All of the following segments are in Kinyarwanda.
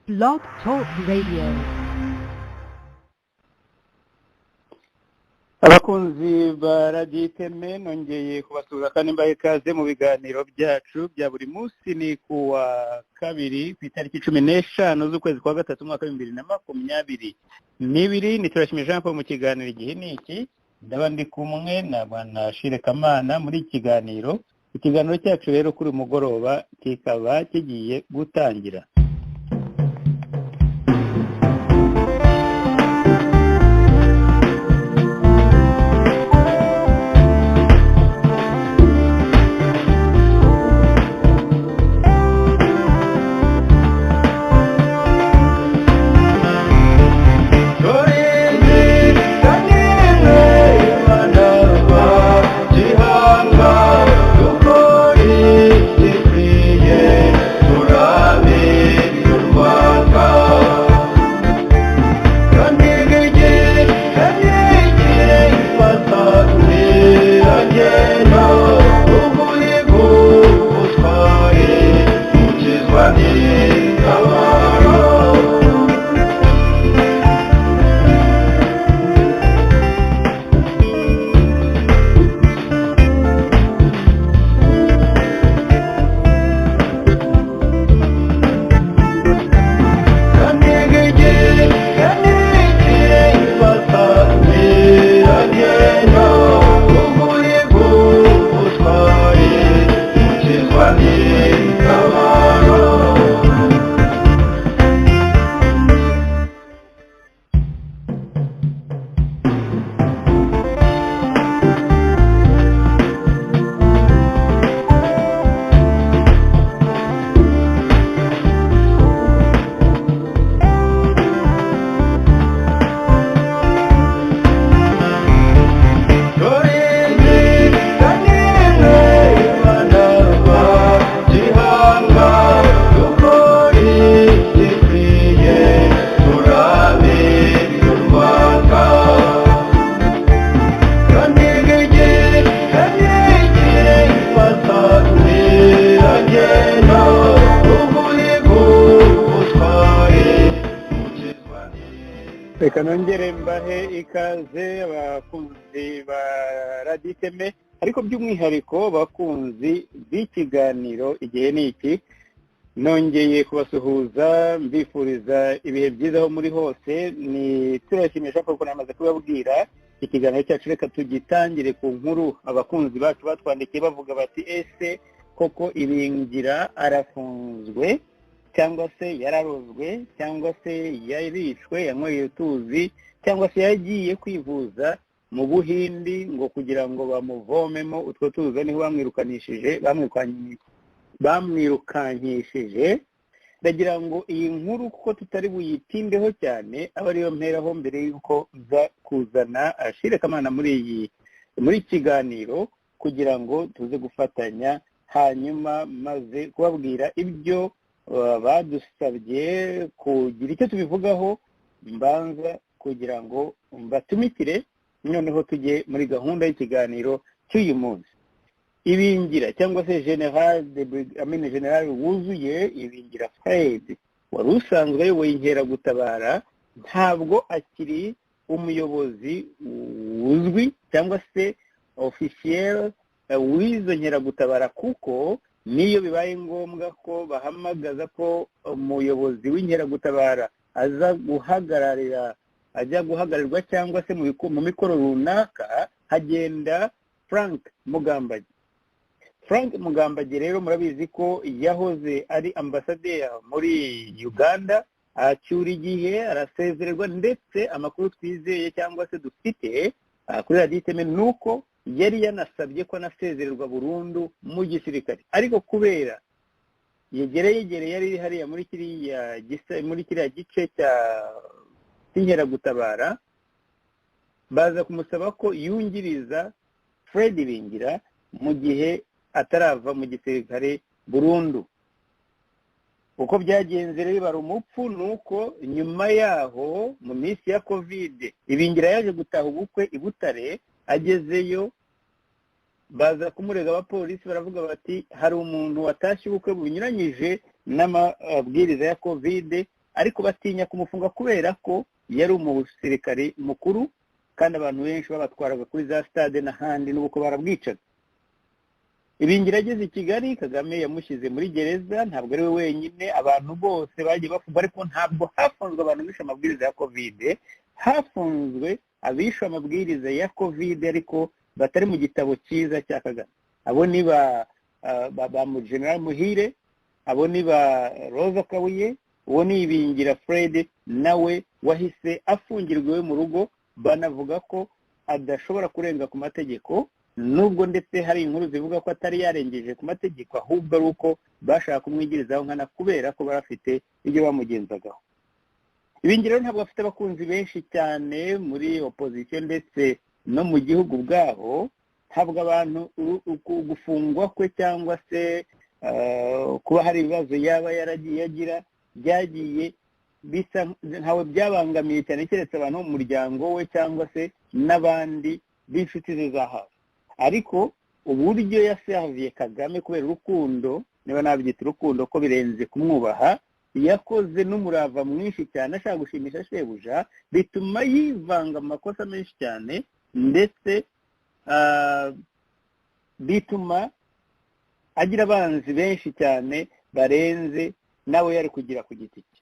Blog Talk Radio. Abakunzi ba Radiyo Iteme, nongeye kubasura kandi mbahe ikaze mu biganiro byacu bya buri munsi. Ni ku wa kabiri, ku itariki 15 z'ukwezi kwa gatatu, umwaka wa 2022. Ni Turashimye Jean Paul mu kiganiro Igihe ni Iki. Ndaba ndi kumwe na Bwana Shire Kamana muri iki kiganiro. Ikiganiro cyacu rero kuri uyu mugoroba kikaba kigiye gutangira. Reka nongere mbahe ikaze, abakunzi ba Radiyo Iteme, ariko by'umwihariko abakunzi b'ikiganiro Igihe ni Iki. Nongeye kubasuhuza, mbifuriza ibihe byiza aho muri hose. Ni Turashimisha kuko namaze kubabwira. Ikiganiro cyacu reka tugitangire ku nkuru abakunzi bacu batwandikiye, bavuga bati: "Ese koko Ibingira arafunzwe, cyangwa se yararozwe, cyangwa se yarishwe, yanyweye utuzi, cyangwa se yagiye kwivuza mu Buhindi ngo kugira ngo bamuvomemo utwo tuzi, niho bamwirukanishije, bamwirukankishije?" Ndagira ngo iyi nkuru, kuko tutari buyitindeho cyane, aba ariyo mperaho mbere y'uko nza kuzana Ashire Kamana muri kiganiro kugira ngo tuze gufatanya, hanyuma maze kubabwira ibyo badusabye kugira icyo tubivugaho. Mbanza kugira ngo mbatumikire, noneho tujye muri gahunda y'ikiganiro cy'uyu munsi. Ibingira, cyangwa se général de amine, général wuzuye Ibingira Fred, wari usanzwe ayoboye inkeragutabara, ntabwo akiri umuyobozi uzwi cyangwa se officiel w'izo nkeragutabara, kuko niyo bibaye ngombwa ko bahamagaza ko umuyobozi w'inkeragutabara aza guhagararira, ajya guhagararirwa cyangwa se mu mikoro runaka, hagenda Frank Mugambage. Frank Mugambage rero murabizi ko yahoze ari ambasaderi muri Uganda, acyura igihe, arasezererwa. Ndetse amakuru twizeye cyangwa se dufite kuri Radiyo Iteme ni uko yari yanasabye ko anasezererwa burundu mu gisirikare, ariko kubera yegere yegereye yari hariya muri kiriya gice cya cy'inkeragutabara, baza kumusaba ko yungiriza Fred Bingira mu gihe atarava mu gisirikare burundu. Uko byagenze rero bari umupfu, ni uko nyuma yaho mu minsi ya COVID, Ibingira yaje gutaha ubukwe i Butare. Agezeyo baza kumurega abapolisi, baravuga bati: "Hari umuntu watashye ubukwe bunyuranyije n'amabwiriza ya COVID." Ariko batinya kumufunga kubera ko yari umusirikare mukuru, kandi abantu benshi babatwaraga kuri za stade n'ahandi n'uko barabwicaga. Ibingira ageze i Kigali, Kagame yamushyize muri gereza. Ntabwo ari we wenyine, abantu bose bagiye bafungwa, ariko ntabwo hafunzwe abantu bishe amabwiriza ya COVID. Hafunzwe abishe amabwiriza ya COVID ariko batari mu gitabo cyiza cya Kagame. Abo ni ba General Muhire, abo ni ba Roza Kabuye, uwo ni Ibingira Fred nawe wahise afungirwa iwe mu rugo. Banavuga ko adashobora kurenga ku mategeko, nubwo ndetse hari inkuru zivuga ko atari yarengeje ku mategeko, ahubwo ari uko bashaka kumwigirizaho nkana kubera ko barafite ibyo bamugenzagaho. Ibingira rero ntabwo afite abakunzi benshi cyane muri opposition ndetse no mu gihugu bwabo. Ntabwo abantu gufungwa kwe cyangwa se kuba hari ibibazo yaba yaragiye agira byagiye bisa ntawe byabangamiye cyane, keretse abantu bo mu muryango we cyangwa se n'abandi b'inshuti ze za hafi. Ariko uburyo yasaviye Kagame kubera urukundo, niba nabyita urukundo ko birenze kumwubaha, yakoze n'umurava mwinshi cyane ashaka gushimisha shebuja, bituma yivanga amakosa menshi cyane, ndetse bituma agira abanzi benshi cyane barenze nawe yari kugira ku giti cye.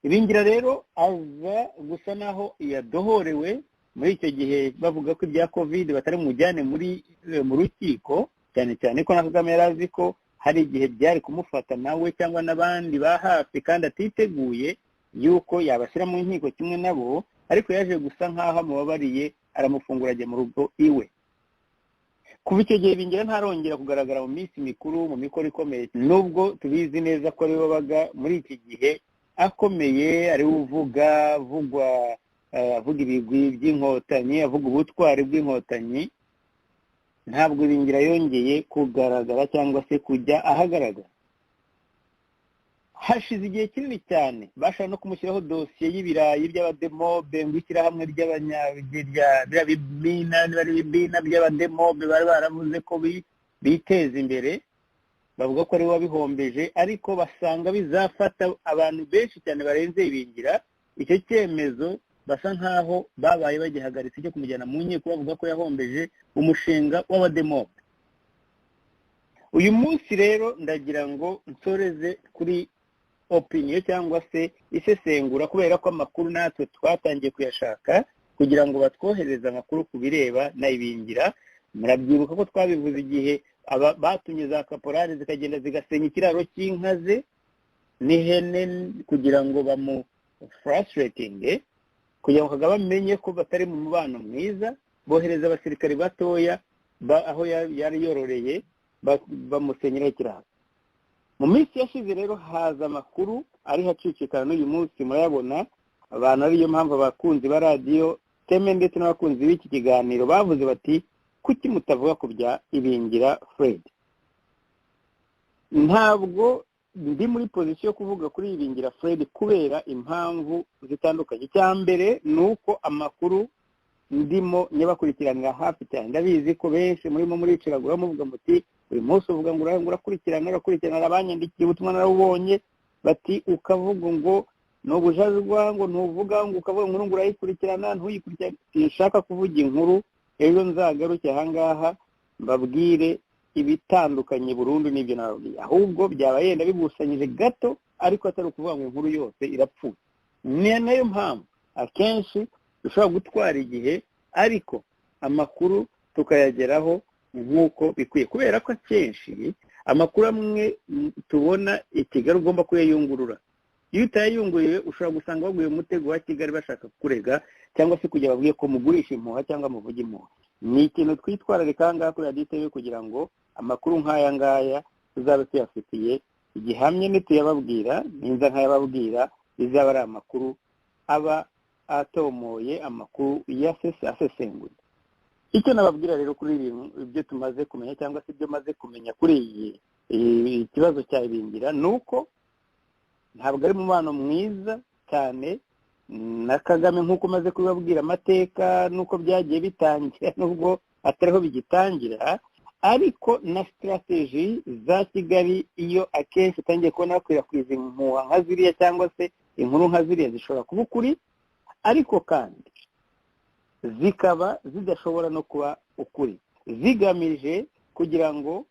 Ibingira rero aza gusa naho yadohorewe muri icyo gihe bavuga ko ibya COVID batari mujyane muri mu rukiko, cyane cyane ko na Kagame yari azi ko hari igihe byari kumufata nawe cyangwa n'abandi ba hafi kandi atiteguye yuko yabashyira mu nkiko kimwe nabo. Ariko yaje gusa nkaho amubabariye, aramufungura ajya mu rugo iwe. Kuva icyo gihe Ibingira ntarongera kugaragara mu minsi mikuru, mu mikoro ikomeye, nubwo tubizi neza ko ariwe wabaga muri iki gihe akomeye, ari uvuga avugwa, avuga ibigwi by'inkotanyi, avuga ubutwari bw'inkotanyi. Ntabwo Ibingira yongeye kugaragara cyangwa se kujya ahagaragara. Hashize igihe kinini cyane bashaka no kumushyiraho dosiye y'ibirayi by'abademobe, ngo ishyirahamwe ry'abanyabibina by'abademobe bari baravuze ko biteza imbere, bavuga ko ari we wabihombeje, ariko basanga bizafata abantu benshi cyane barenze Ibingira. Icyo cyemezo basa nkaho babaye bagihagaritse cyo kumujyana mu nkiko, bavuga ko yahombeje umushinga w'abademobe. Uyu munsi rero ndagira ngo nsoreze kuri opinion cyangwa se isesengura, kubera ko amakuru natwe twatangiye kuyashaka kugira ngo batwohereze amakuru ku bireba na Ibingira. Murabyibuka ko twabivuze igihe batumye za kaporari zikagenda zigasenya ikiraro cy'inka ze n'ihene kugira ngo bamu frustrating, kugira ngo Kagame amenye ko batari mu mubano mwiza. Bohereza abasirikari batoya aho yari yororeye bamusenyera ikiraro. Mu minsi yashize rero haza amakuru ari hacicikana n'uyu munsi murayabona abantu, ariyo mpamvu abakunzi ba radiyo Teme ndetse n'abakunzi b'iki kiganiro bavuze bati kuki mutavuga ku bya Ibingira Fred. Ntabwo ndi muri position yo kuvuga kuri Ibingira Fred kubera impamvu zitandukanye. Icya mbere ni uko amakuru ndimo nyabakurikiranira hafi cyane, ndabizi ko benshi murimo muriciragura muvuga muti uyu munsi uvuga ngo urakurikirana urakurikirana, abanyandikiye ubutumwa narabubonye bati ukavuga ngo nubujajwa ngo ntuvuga ngo ukavuga ngo urayikurikirana ntuyikurikirane. Sinshaka kuvuga inkuru, ejo nzagaruke ahangaha mbabwire ibitandukanye burundu n'ibyo nababwiye, ahubwo byaba yenda bibusanyije gato, ariko atari ukuvuga ngo inkuru yose irapfuye. Ni nayo mpamvu akenshi dushobora gutwara igihe, ariko amakuru tukayageraho nk'uko bikwiye, kubera ko akenshi amakuru amwe tubona i Kigali ugomba kuyayungurura. Iyo utayayunguriye ushobora gusanga baguye umutego wa Kigali bashaka kurega, cyangwa se kujya babwiye ko mugurisha impuha cyangwa muvuge impuha. Ni ikintu twitwararika aha ngaha kuri radiyo TV kugira ngo amakuru nk'aya ngaya tuzabe tuyafitiye igihamye, nituyababwira ninza nkayababwira bizaba ari amakuru aba atomoye, amakuru asesenguye. Icyo nababwira rero kuri ibyo tumaze kumenya cyangwa se ibyo maze kumenya kuri iyi ikibazo cya Ibingira, ni uko ntabwo ari umubano mwiza cyane na Kagame nk'uko umaze kubibabwira amateka n'uko byagiye bitangira, nubwo atariho bigitangira. Ariko na strategy za Kigali, iyo akenshi utangiye kubona bakwirakwiza impuha nka ziriya cyangwa se inkuru nka ziriya, zishobora kuba ukuri ariko kandi zikaba zidashobora no kuba ukuri, zigamije kugira ngo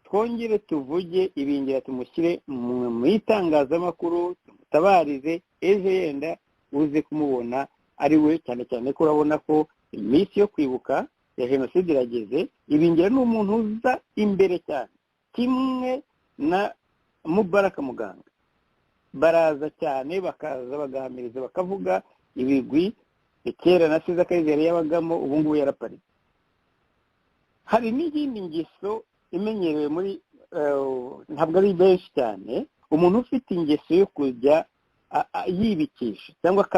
twongere tuvuge Ibingira, tumushyire mu itangazamakuru, tumutabarize, ejo yenda uze kumubona ari we. Cyane cyane ko urabona ko iminsi yo kwibuka ya jenoside irageze. Ibingira ni umuntu uza imbere cyane, kimwe na Mubaraka Muganga, baraza cyane, bakaza bagahamiriza, bakavuga ibigwi. Kera na Siza Kayizere yabagamo, ubu ngubu yaraparitse. Hari n'iyindi ngeso imenyerewe muri, ntabwo ari benshi cyane, umuntu ufite ingeso yo kujya yibikisha cyangwa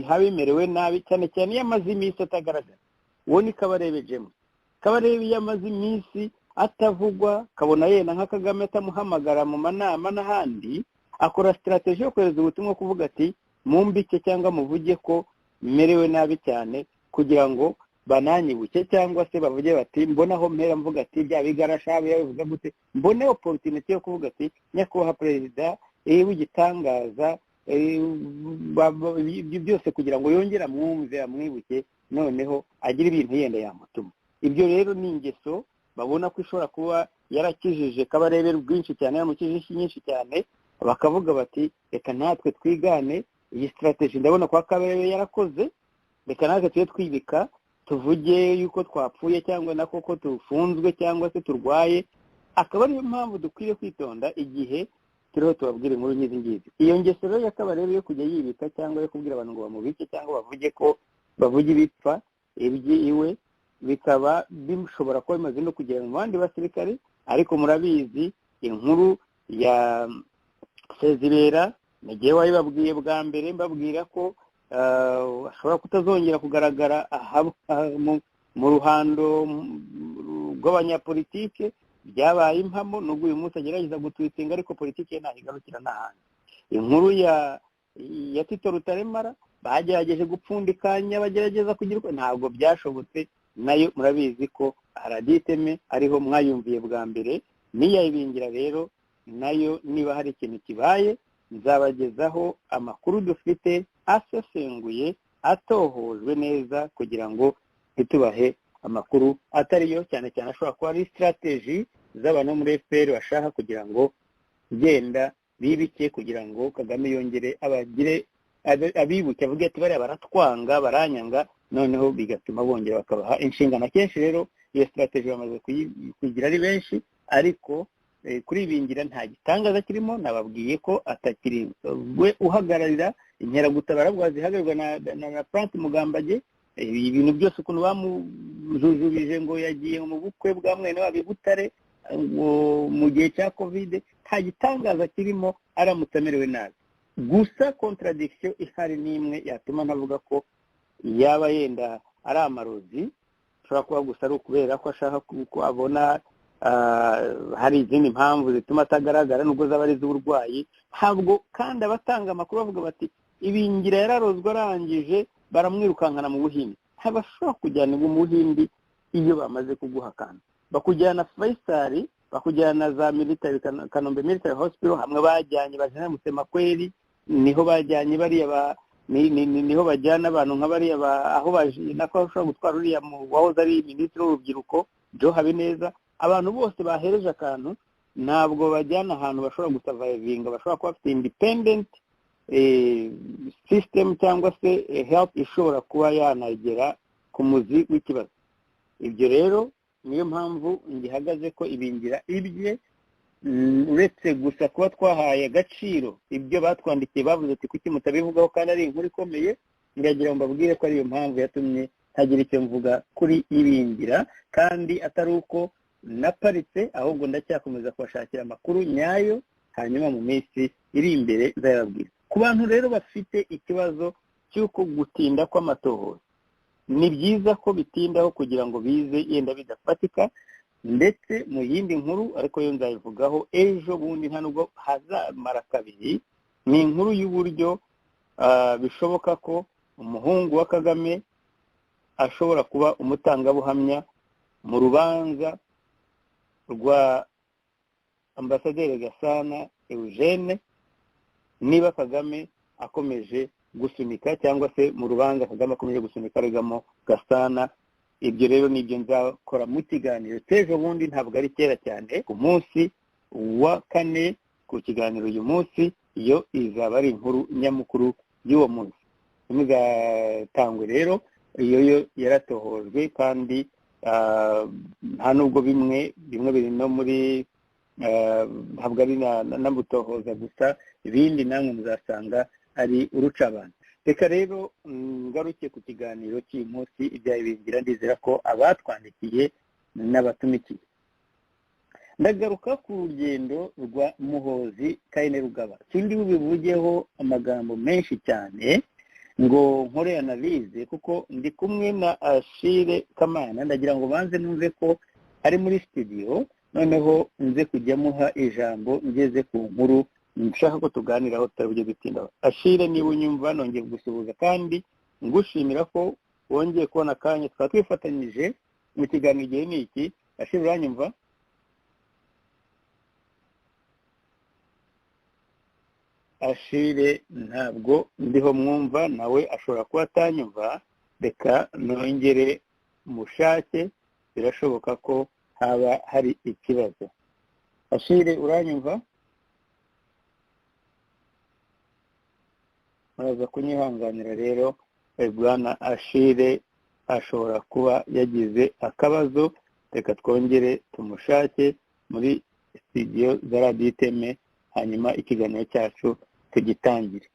habemerewe nabi, cyane cyane iyo amaze iminsi atagaragara. Uwo ni Kabarebe James. Kabarebe iyo amaze iminsi atavugwa, kabona yenda nka Kagame atamuhamagara mu manama n'ahandi, akora strategy yo kohereza ubutumwa, kuvuga ati mumbike cyangwa muvuge ko merewe nabi cyane, kugira ngo bananyibuke, cyangwa se bavuge bati mbona aho mpera mvuga ati bya bigarasha bivuga gute, mbone opportunity yo kuvuga ati nyakubahwa perezida w'igitangaza, ibyo byose kugira ngo yongere amwumve, amwibuke, noneho agire ibintu yenda yamutuma. Ibyo rero ni ingeso babona ko ishobora kuba yarakijije Kabarebe rwinshi cyane, yaramukijije nyinshi cyane, bakavuga bati reka natwe twigane iyi strategy, ndabona kwa Kabarebe yarakoze, reka natwe tujye twibika, tuvuge yuko twapfuye cyangwa na koko tufunzwe cyangwa se turwaye. Akaba ariyo mpamvu dukwiriye kwitonda igihe turiho tubabwira inkuru nk'izi ngizi. Iyo ngeso rero ya Kabarebe yo kujya yibika cyangwa yo kubwira abantu ngo bamubike cyangwa bavuge ko bavuge ibipfa iwe, bikaba bishobora kuba bimaze no kugera mu bandi basirikare. Ariko murabizi inkuru ya Sezibera, nagiye wayibabwiye bwa mbere, mbabwira ko ashobora kutazongera kugaragara mu ruhando rw'abanyapolitike. Byabaye impamo, nubwo uyu munsi agerageza gutwitinga, ariko politike ntahigarukira n'ahandi. Inkuru ya Tito Rutaremara bagerageje gupfundikanya, bagerageza kugira, ntabwo byashobotse. Nayo murabizi ko araditeme ariho mwayumviye bwa mbere. N'iyayibingira rero nayo, niba hari ikintu kibaye nzabagezaho amakuru dufite asesenguye, atohojwe neza, kugira ngo ntitubahe amakuru atariyo, cyane cyane ashobora kuba ari strategy z'abantu muri FPR bashaka kugira ngo genda bibike, kugira ngo Kagame yongere abagire abibuke, avuge ati bariya baratwanga, baranyanga, noneho bigatuma bongera bakabaha inshingano. Akenshi rero iyo strategy bamaze kuyigira ari benshi. Ariko kuri Ibingira nta gitangaza kirimo, nababwiye ko atakiri we uhagararira inkeragutabara, zihagararwa na Frank Mugambage. Ibintu byose ukuntu bamujujubije ngo yagiye mu bukwe bwa mwene wabo i Butare ngo mu gihe cya Covid, nta gitangaza kirimo aramutse amerewe nabi. Gusa contradiction ihari n'imwe yatuma ntavuga ko yaba yenda ari amarozi, ashobora kuba gusa ari ukubera ko ashaka ko abona hari izindi mpamvu zituma atagaragara, nubwo zaba ari iz'uburwayi. Ntabwo kandi abatanga amakuru bavuga bati Ibingira yararozwe arangije baramwirukankana mu Buhindi. Ntabashobora kujyana mu Buhindi iyo bamaze kuguhakana, bakujyana Faisal, bakujyana za military Kanombe Military Hospital, hamwe bajyanye bajyana Musemakweli, niho bajyanye bariya ba niho bajyana abantu nka bariya aho baje nako bashobora gutwara uriya wahoze ari minisitiri w'urubyiruko Joe Habineza. Abantu bose bahereje akantu ntabwo bajyana ahantu bashobora gusavayivinga, bashobora kuba bafite independent system cyangwa se help ishobora kuba yanagera ku muzi w'ikibazo. Ibyo rero niyo mpamvu ngihagaze ko Ibingira ibye, uretse gusa kuba twahaye agaciro ibyo batwandikiye, bavuze ati kuki mutabivugaho kandi ari inkuru ikomeye, ndagira ngo mbabwire ko ariyo mpamvu yatumye ntagira icyo mvuga kuri Ibingira, kandi atari uko naparitse, ahubwo ndacyakomeza kubashakira amakuru nyayo, hanyuma mu minsi iri imbere nzayababwira. Ku bantu rero bafite ikibazo cy'uko gutinda kw'amatohoza, ni byiza ko bitindaho kugira ngo bize yenda bidafatika. Ndetse mu yindi nkuru, ariko yo nzayivugaho ejo bundi, nta nubwo hazamara kabiri, ni inkuru y'uburyo bishoboka ko umuhungu wa Kagame ashobora kuba umutangabuhamya mu rubanza rwa Ambasaderi Gasana Eugene niba Kagame akomeje gusunika, cyangwa se mu rubanza Kagame akomeje gusunika aregamo Gasana. Ibyo rero nibyo nzakora mu kiganiro cy'ejo bundi, ntabwo ari kera cyane, ku munsi wa kane ku kiganiro uyu munsi. Iyo izaba ari inkuru nyamukuru y'uwo munsi. Ntimuzatangwe rero, iyo yo yaratohojwe kandi nta nubwo bimwe biri no muri ntabwo ari nabutohoza gusa, ibindi namwe muzasanga ari urucabana. Reka rero ngaruke ku kiganiro cy'uyu munsi ibya Ibingira, ndizera ko abatwandikiye n'abatumikiye. Ndagaruka ku rugendo rwa Muhoozi Kainerugaba. Sindi bubivugeho amagambo menshi cyane ngo nkore analyse, kuko ndi kumwe na Ashire Kamana. Ndagira ngo banze numve ko ari muri studio, noneho nze kujya muha ijambo ngeze ku nkuru nshaka ko tuganiraho tutari bujye dutindaho. Ashire, niba unyumva, nongeye gusuhuza kandi ngushimira ko wongeye kubona akanya twaba twifatanyije mu kiganiro igihe ni iki. Ashire, uranyumva? Ashire ntabwo ndiho mwumva, nawe ashobora kuba atanyumva. Reka nongere mushake, birashoboka ko haba hari ikibazo. Ashire, uranyumva? Muraza kunyihanganira rero, bwana Ashire ashobora kuba yagize akabazo. Reka twongere tumushake muri studio za Radio Iteme, hanyuma ikiganiro cyacu tugitangire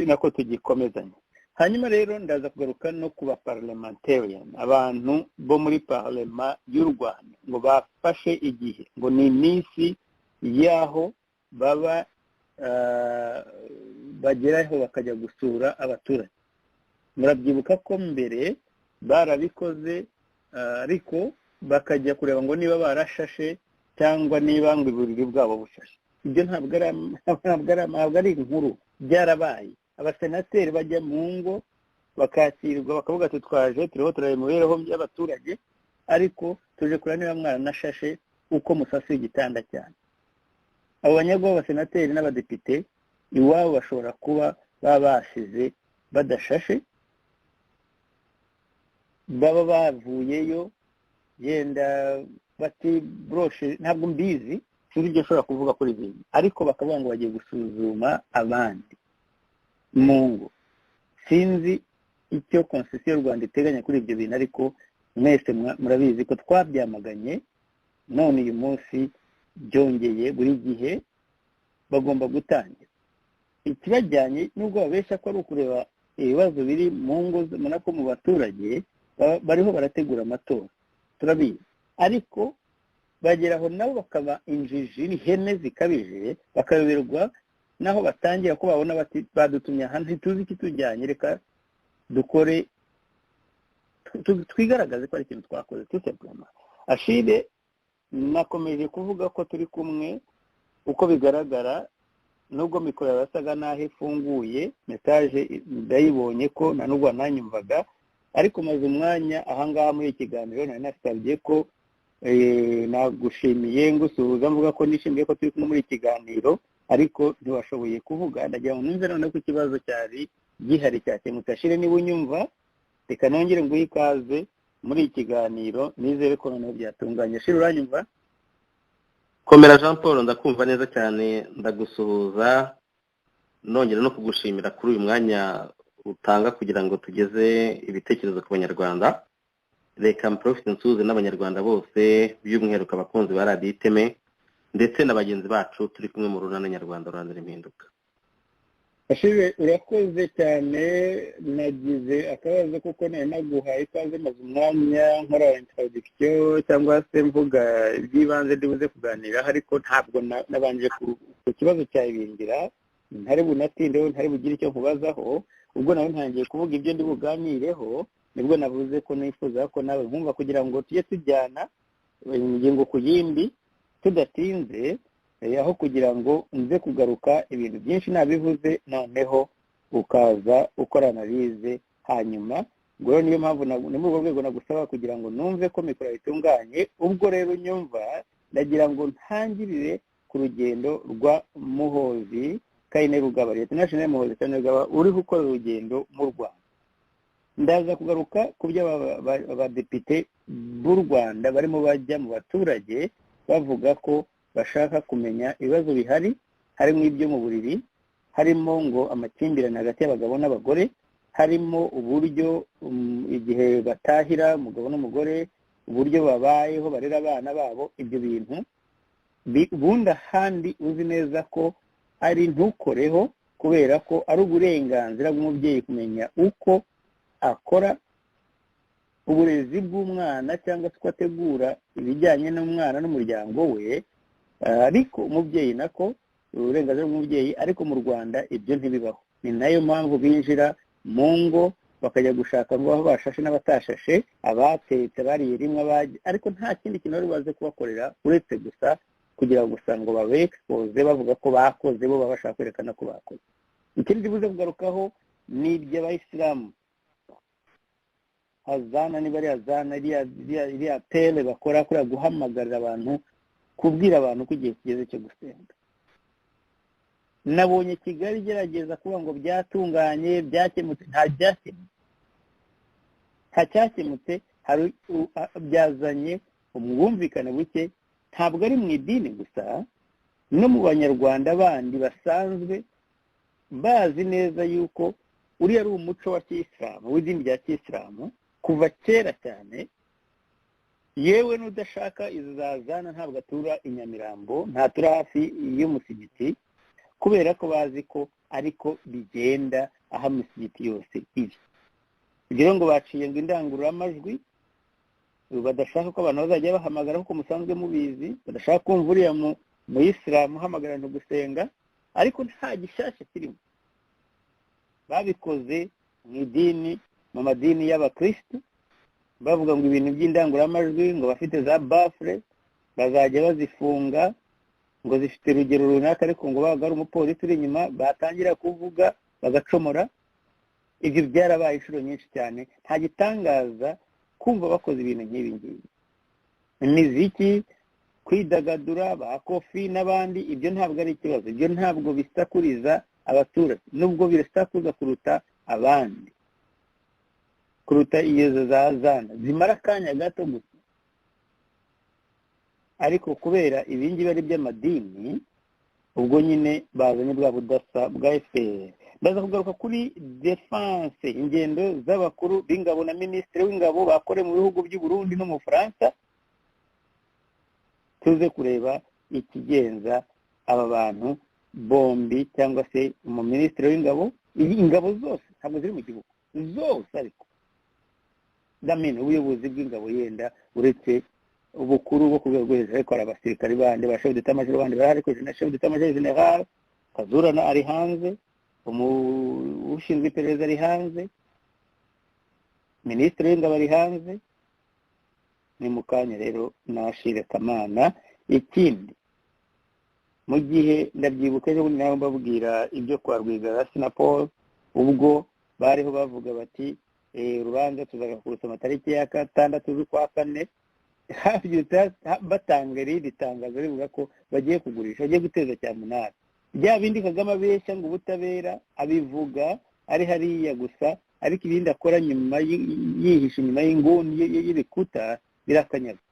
nako tugikomezanye. Hanyuma rero ndaza kugaruka no kuba parliamentarian, abantu bo muri parlement y'u Rwanda ngo bafashe igihe, ngo ni iminsi yaho baba bageraho bakajya gusura abaturage. Murabyibuka ko mbere barabikoze, ariko bakajya kureba ngo niba barashashe cyangwa niba ngo uburiri bwabo bushashe. Ibyo ntabwo ari inkuru, byarabaye. Abasenateri bajya mu ngo bakakirwa bakavuga ati twaje turiho turareba imibereho y'abaturage, ariko tuje kureba niba mwaranashashe uko musasiye igitanda cyane. Abo banyagwa b'abasenateri n'abadepite iwabo bashobora kuba babasize badashashe, baba bavuyeyo yenda bati broshe, ntabwo mbizi, sinzi ibyo ashobora kuvuga kuri ibintu, ariko bakavuga ngo bagiye gusuzuma abandi mu ngo. Sinzi icyo Constitution y'u Rwanda iteganya kuri ibyo bintu, ariko mwese murabizi ko twabyamaganye. None uyu munsi byongeye, buri gihe bagomba gutangira ikibajyanye, nubwo babeshya ko ari ukureba ibibazo biri mu ngo nako mu baturage, bariho barategura amatora, turabizi, ariko bageraho nabo bakaba injiji n'ihene zikabije, bakayoberwa naho batangira ko babona bati badutumye ahantu ntituzi ikitujyanye, reka dukore twigaragaze ko ari ikintu twakoze tout simplement. Ashire, nakomeje kuvuga ko turi kumwe uko bigaragara, nubwo mikoro yasaga naho ifunguye, message ndayibonye ko na nubwo nanyumvaga, ariko maze umwanya ahangaha muri ikiganiro nari nasabye ko nagushimiye ngusuhuza mvuga ko nishimiye ko turi kumwe muri ikiganiro, ariko ntiwashoboye kuvuga. Ndagira ngo numve noneho ko ikibazo cyari gihari cyakemutse. Ashire, niba unyumva, reka nongere nguhe ikaze muri iki kiganiro, nizere ko noneho byatunganye. Ashire, uranyumva? Komera Jean Paul, ndakumva neza cyane, ndagusuhuza nongera no kugushimira kuri uyu mwanya utanga kugira ngo tugeze ibitekerezo ku banyarwanda. Reka mprofite nsuhuze n'abanyarwanda bose, by'umwihariko abakunzi ba Radio Iteme ndetse na bagenzi bacu turi kumwe mu runana nyarwanda ruharanira impinduka. Ashire, urakoze cyane. Nagize akabazo kuko nari naguhaye ikaze maze umwanya nkora introduction cyangwa se mvuga iby'ibanze ndibuze kuganira, ariko ntabwo nabanje ku kibazo cya Ibingira, ntari bunatindeho, ntari bugire icyo nkubazaho. Ubwo nawe ntangiye kuvuga ibyo ndi buganireho, nibwo navuze ko nifuza ko nawe nkumva kugira ngo tujye tujyana ingingo ku yindi tudatinze, aho kugira ngo nze kugaruka ibintu byinshi nabivuze noneho ukaza ukora analyse hanyuma. Ngo rero niyo mpamvu ni muri urwo rwego nagusaba kugira ngo numve ko mikoro itunganye. Ubwo rero nyumva, Ndagira ngo ntangirire ku rugendo rwa Muhozi Kainerugaba, Lieutenant General Muhozi Kainerugaba uri gukora urugendo mu Rwanda. Ndaza kugaruka ku byo abadepite b'u Rwanda barimo bajya mu baturage bavuga ko bashaka kumenya ibibazo bihari, harimo ibyo mu buriri, harimo ngo amakimbirane hagati y'abagabo n'abagore, harimo uburyo igihe batahira umugabo n'umugore, uburyo babayeho barera abana babo. Ibyo bintu ubundi ahandi uzi neza ko ari ntukoreho, kubera ko ari uburenganzira bw'umubyeyi kumenya uko akora uburezi bw'umwana cyangwa se uko ategura ibijyanye n'umwana n'umuryango we, ariko umubyeyi nako uburenganzira bw'umubyeyi. Ariko mu Rwanda ibyo ntibibaho. Ni nayo mpamvu binjira mu ngo bakajya gushaka ngo aho bashashe n'abatashashe, abatetse bariye rimwe, ariko nta kindi kintu bari baze kubakorera uretse gusa kugira gusa ngo babe expose bavuga ko bakoze, bo baba bashaka kwerekana ko bakoze. Ikindi buze kugarukaho ni iby'abayisilamu, azana niba ari azana iriya pele bakora kuriya guhamagarira abantu, kubwira abantu ko igihe kigeze cyo gusenga. Nabonye Kigali igerageza kuvuga ngo byatunganye, byakemutse. Nta byakemutse, nta cyakemutse. Byazanye ubwumvikane buke, ntabwo ari mu idini gusa, no mu banyarwanda bandi basanzwe bazi neza yuko uriya ari umuco wa kiyisilamu, w'idini rya kiyisilamu kuva kera cyane. Yewe n'udashaka izo zazana ntabwo atura i Nyamirambo, ntatura hafi y'umusigiti, kubera ko bazi ko ariko bigenda aho imisigiti yose iri. Kugira ngo baciye ngo indangururamajwi, badashaka ko abantu bazajya bahamagara kuko musanzwe mubizi, badashaka kumva uriya muyisilamu uhamagara abantu gusenga, ariko nta gishyashya kirimo. Babikoze mu idini, mu madini y'abakristu, bavuga ngo ibintu by'indangururamajwi ngo bafite za bafure bazajya bazifunga ngo zifite urugero runaka, ariko ngo babaga ari umupolisi uri inyuma batangira kuvuga bagacomora. Ibyo byarabaye inshuro nyinshi cyane. Nta gitangaza kumva bakoze ibintu nk'ibi ngibi. Imiziki, kwidagadura, ba kofi n'abandi, ibyo ntabwo ari ikibazo, ibyo ntabwo bisakuriza abaturage, nubwo birasakuza kuruta abandi, kuruta iyo zazana zimara akanya gato gusa. Ariko kubera ibingibi ari by'amadini, ubwo nyine bazanye bwa budasa bwa FPR. Ndaza kugaruka kuri defense, ingendo z'abakuru b'ingabo na minisitiri w'ingabo bakore mu bihugu by'u Burundi no mu Faransa, tuze kureba ikigenza aba bantu bombi, cyangwa se umuminisitiri w'ingabo. Ingabo zose ntabwo ziri mu gihugu zose, ariko ndamena ubuyobozi bw'ingabo yenda uretse ubukuru bwo ku rwego rwo hejuru, ariko hari abasirikari bandi ba chef d'état major bandi barahari, ariko chef d'état major général Kazurana ari hanze, ushinzwe iperereza ari hanze, minisitiri w'ingabo ari hanze. Ni mu kanya rero nashire Kamana. Ikindi, mu gihe ndabyibuka ejo bundi nawe mbabwira ibyo kwa Rwigara na Paul, ubwo bariho bavuga bati urubanza tuzakurusoma tariki ya 6 z'ukwa 4, batanga irindi tangazo rivuga ko bagiye kugurisha, bagiye guteza cyamunara. Bya bindi Kagame abeshya ngo ubutabera abivuga ari hariya gusa, ariko ibindi akora nyuma yihishe inyuma y'inguni y'ibikuta birakanyaga.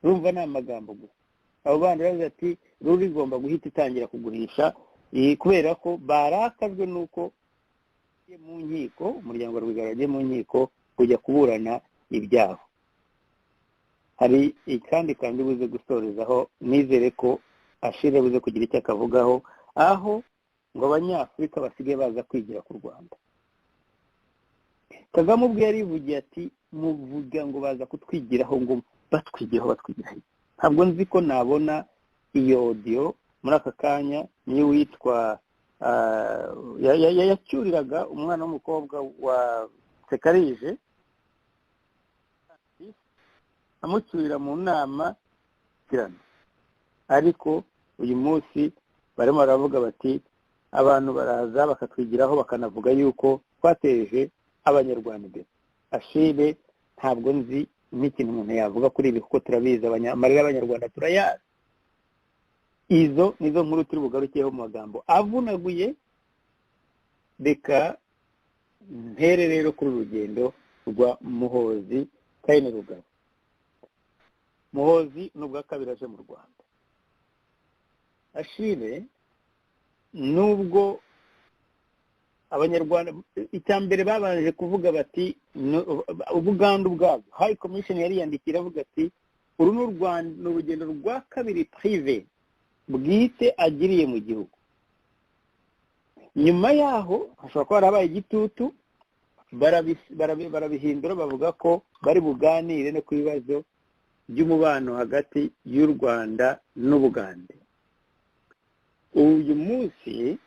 Urumva ni amagambo gusa. Abo bandi baravuga ati ruri igomba guhita itangira kugurisha, kubera ko barakajwe nuko mu nkiko, umuryango wa Rwigara wagiye mu nkiko kujya kuburana ibyaho. Hari ikandi kandi buze gusorezaho, nizere ko Ashire buze kugira icyo akavugaho, aho ngo abanyafurika basigaye baza kwigira ku Rwanda. Kagame ubwe yarivugiye ati muvuga ngo baza kutwigiraho, ngo batwigiraho. Ntabwo nzi ko nabona iyo audio muri aka kanya, niyo witwa yacyuriraga umwana w'umukobwa wa Sekarije, amucyurira mu nama kirano. Ariko uyu munsi barimo baravuga bati abantu baraza bakatwigiraho, bakanavuga yuko twateje abanyarwanda imbere. Ashire ntabwo nzi n'ikintu umuntu yavuga kuri ibi, kuko turabizi amarira y'Abanyarwanda turayazi. Izo nizo nkuru turi bugarukiyeho mu magambo avunaguye. Reka mpere rero kuri urugendo rwa Muhoozi Kainerugaba. Muhoozi ni ubwa kabiri aje mu Rwanda. Ashire, nubwo Abanyarwanda icya mbere babanje kuvuga bati Ubuganda ubwabwo, High Commission yari yandikira avuga ati uru ni Rwanda, ni urugendo rwa kabiri privé bwite agiriye mu gihugu. Nyuma yaho hashobora kuba harabaye igitutu, barabihindura bavuga ko bari buganire no ku bibazo by'umubano hagati y'u Rwanda n'Ubugande. Uyu munsi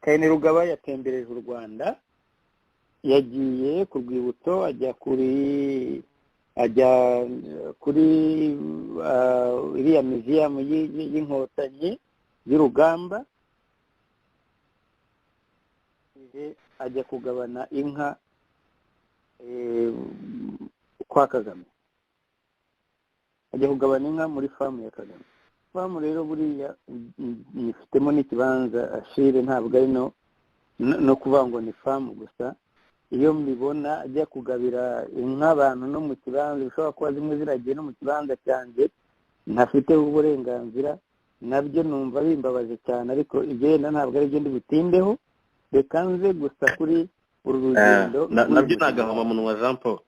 Kainerugaba yatembereje u Rwanda, yagiye ku rwibutso, ajya kuri iriya museum y'Inkotanyi y'urugamba, ajya kugabana inka kwa Kagame, ajya kugabana inka muri famu ya Kagame. Famu rero buriya ifitemo n'ikibanza Ashire, ntabwo ari no kuvuga ngo ni famu gusa. Iyo mbibona ajya kugabira inka abantu no mu kibanza, bishobora kuba zimwe ziragiye no mu kibanza cyanjye ntafite uburenganzira, nabyo numva bimbabaje cyane, ariko ibyo yenda ntabwo ari byo ndi butindeho. Reka nze gusa kuri uru rugendo. Nabyo ni agahomamunwa Jean Paul.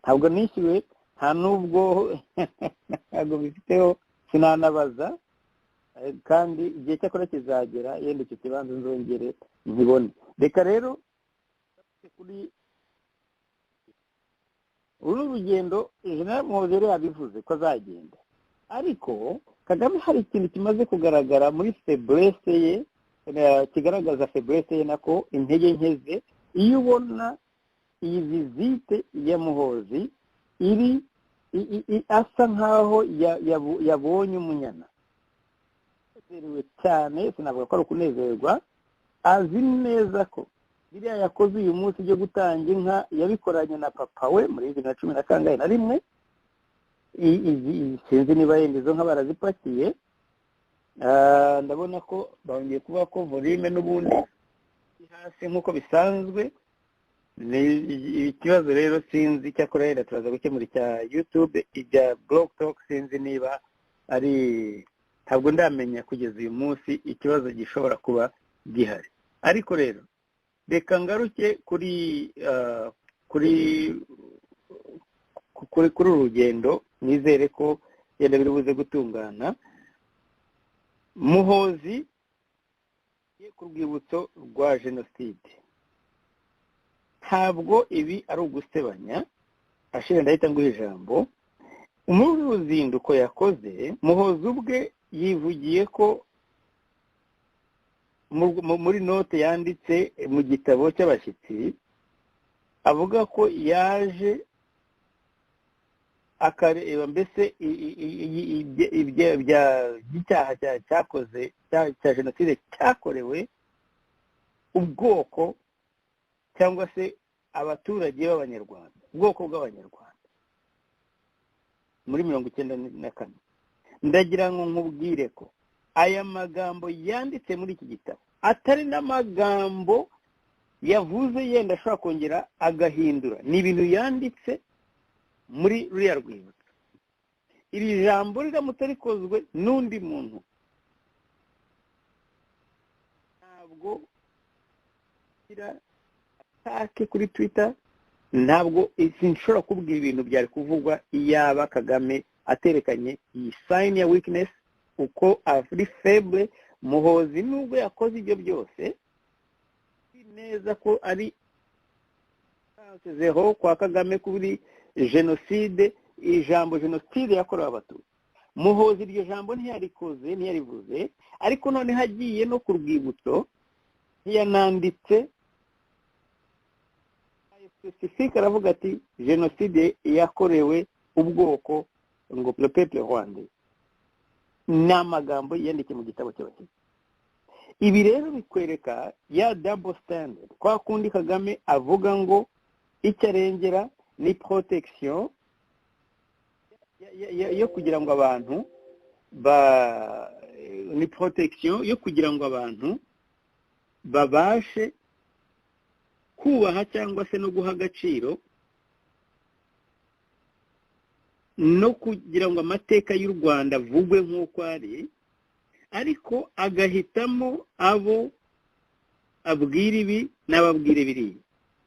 Ntabwo nishyuwe, nta nubwo ntabwo bifiteho, sinanabaza, kandi igihe cyakora kizagera yenda icyo kibanza nzongere nkibone. Reka rero kuri uru rugendo, General Muhoozi yari yabivuze ko azagenda, ariko Kagame hari ikintu kimaze kugaragara muri faiblesse ye, kigaragaza faiblesse ye, nako intege nke ze. Iyo ubona iyi visite ya Muhoozi iri asa nkaho yabonye umunyana, anezerewe cyane, sinavuga ko ari ukunezerwa, azi neza ko biriya yakoze uyu munsi byo gutanga inka yabikoranye na papa we muri 2011. Sinzi niba yenda izo nka barazipakiye. Ndabona ko bongeye kuba ko volume n'ubundi hasi nk'uko bisanzwe. Ni ikibazo rero sinzi cyakora yenda turaza gukemura icya YouTube, ibya Blog Talk sinzi niba ari, ntabwo ndamenya kugeza uyu munsi ikibazo gishobora kuba gihari. Ariko rero reka ngaruke kuri kuri kuri kuri urugendo, nizere ko yenda biri buze gutungana. Muhoozi ku rwibutso rwa jenoside, ntabwo ibi ari ugusebanya. Ashire, ndahita nguha ijambo. Muri ruzinduko yakoze, Muhoozi ubwe yivugiye ko muri note yanditse mu gitabo cy'abashyitsi, avuga ko yaje akareba mbese by'icyaha cyakoze cya jenoside cyakorewe ubwoko cyangwa se abaturage b'Abanyarwanda, ubwoko bw'Abanyarwanda muri 94. Ndagira ngo nkubwire ko aya magambo yanditse muri iki gitabo atari n'amagambo yavuze yenda ashobora kongera agahindura, ni ibintu yanditse muri ruriya rwibutso. Iri jambo riramutse rikozwe n'undi muntu, ntabwo atake kuri Twitter, ntabwo sinshobora kubwira ibintu byari kuvugwa iyaba Kagame aterekanye iyi sign ya weakness, uko ari faible. Muhoozi nubwo yakoze ibyo byose neza ko ari zeho kwa Kagame kuri jenoside, ijambo jenoside yakorewe Abatutsi, Muhoozi iryo jambo ntiyarikoze, ntiyarivuze, ariko none hagiye no ku rwibutso ntiyananditse specific, aravuga ati jenoside yakorewe ubwoko ngo le peuple rwandais. Ni amagambo yandikiye mu gitabo cy'abashyitsi. Ibi rero bikwereka ya double standard, kwa kundi Kagame avuga ngo icyo arengera Ni protection yo kugira ngo abantu ba ni protection yo kugira ngo abantu babashe kubaha cyangwa se no guha agaciro, no kugira ngo amateka y'u Rwanda avugwe nk'uko ari, ariko agahitamo abo abwira ibi n'ababwira biriya,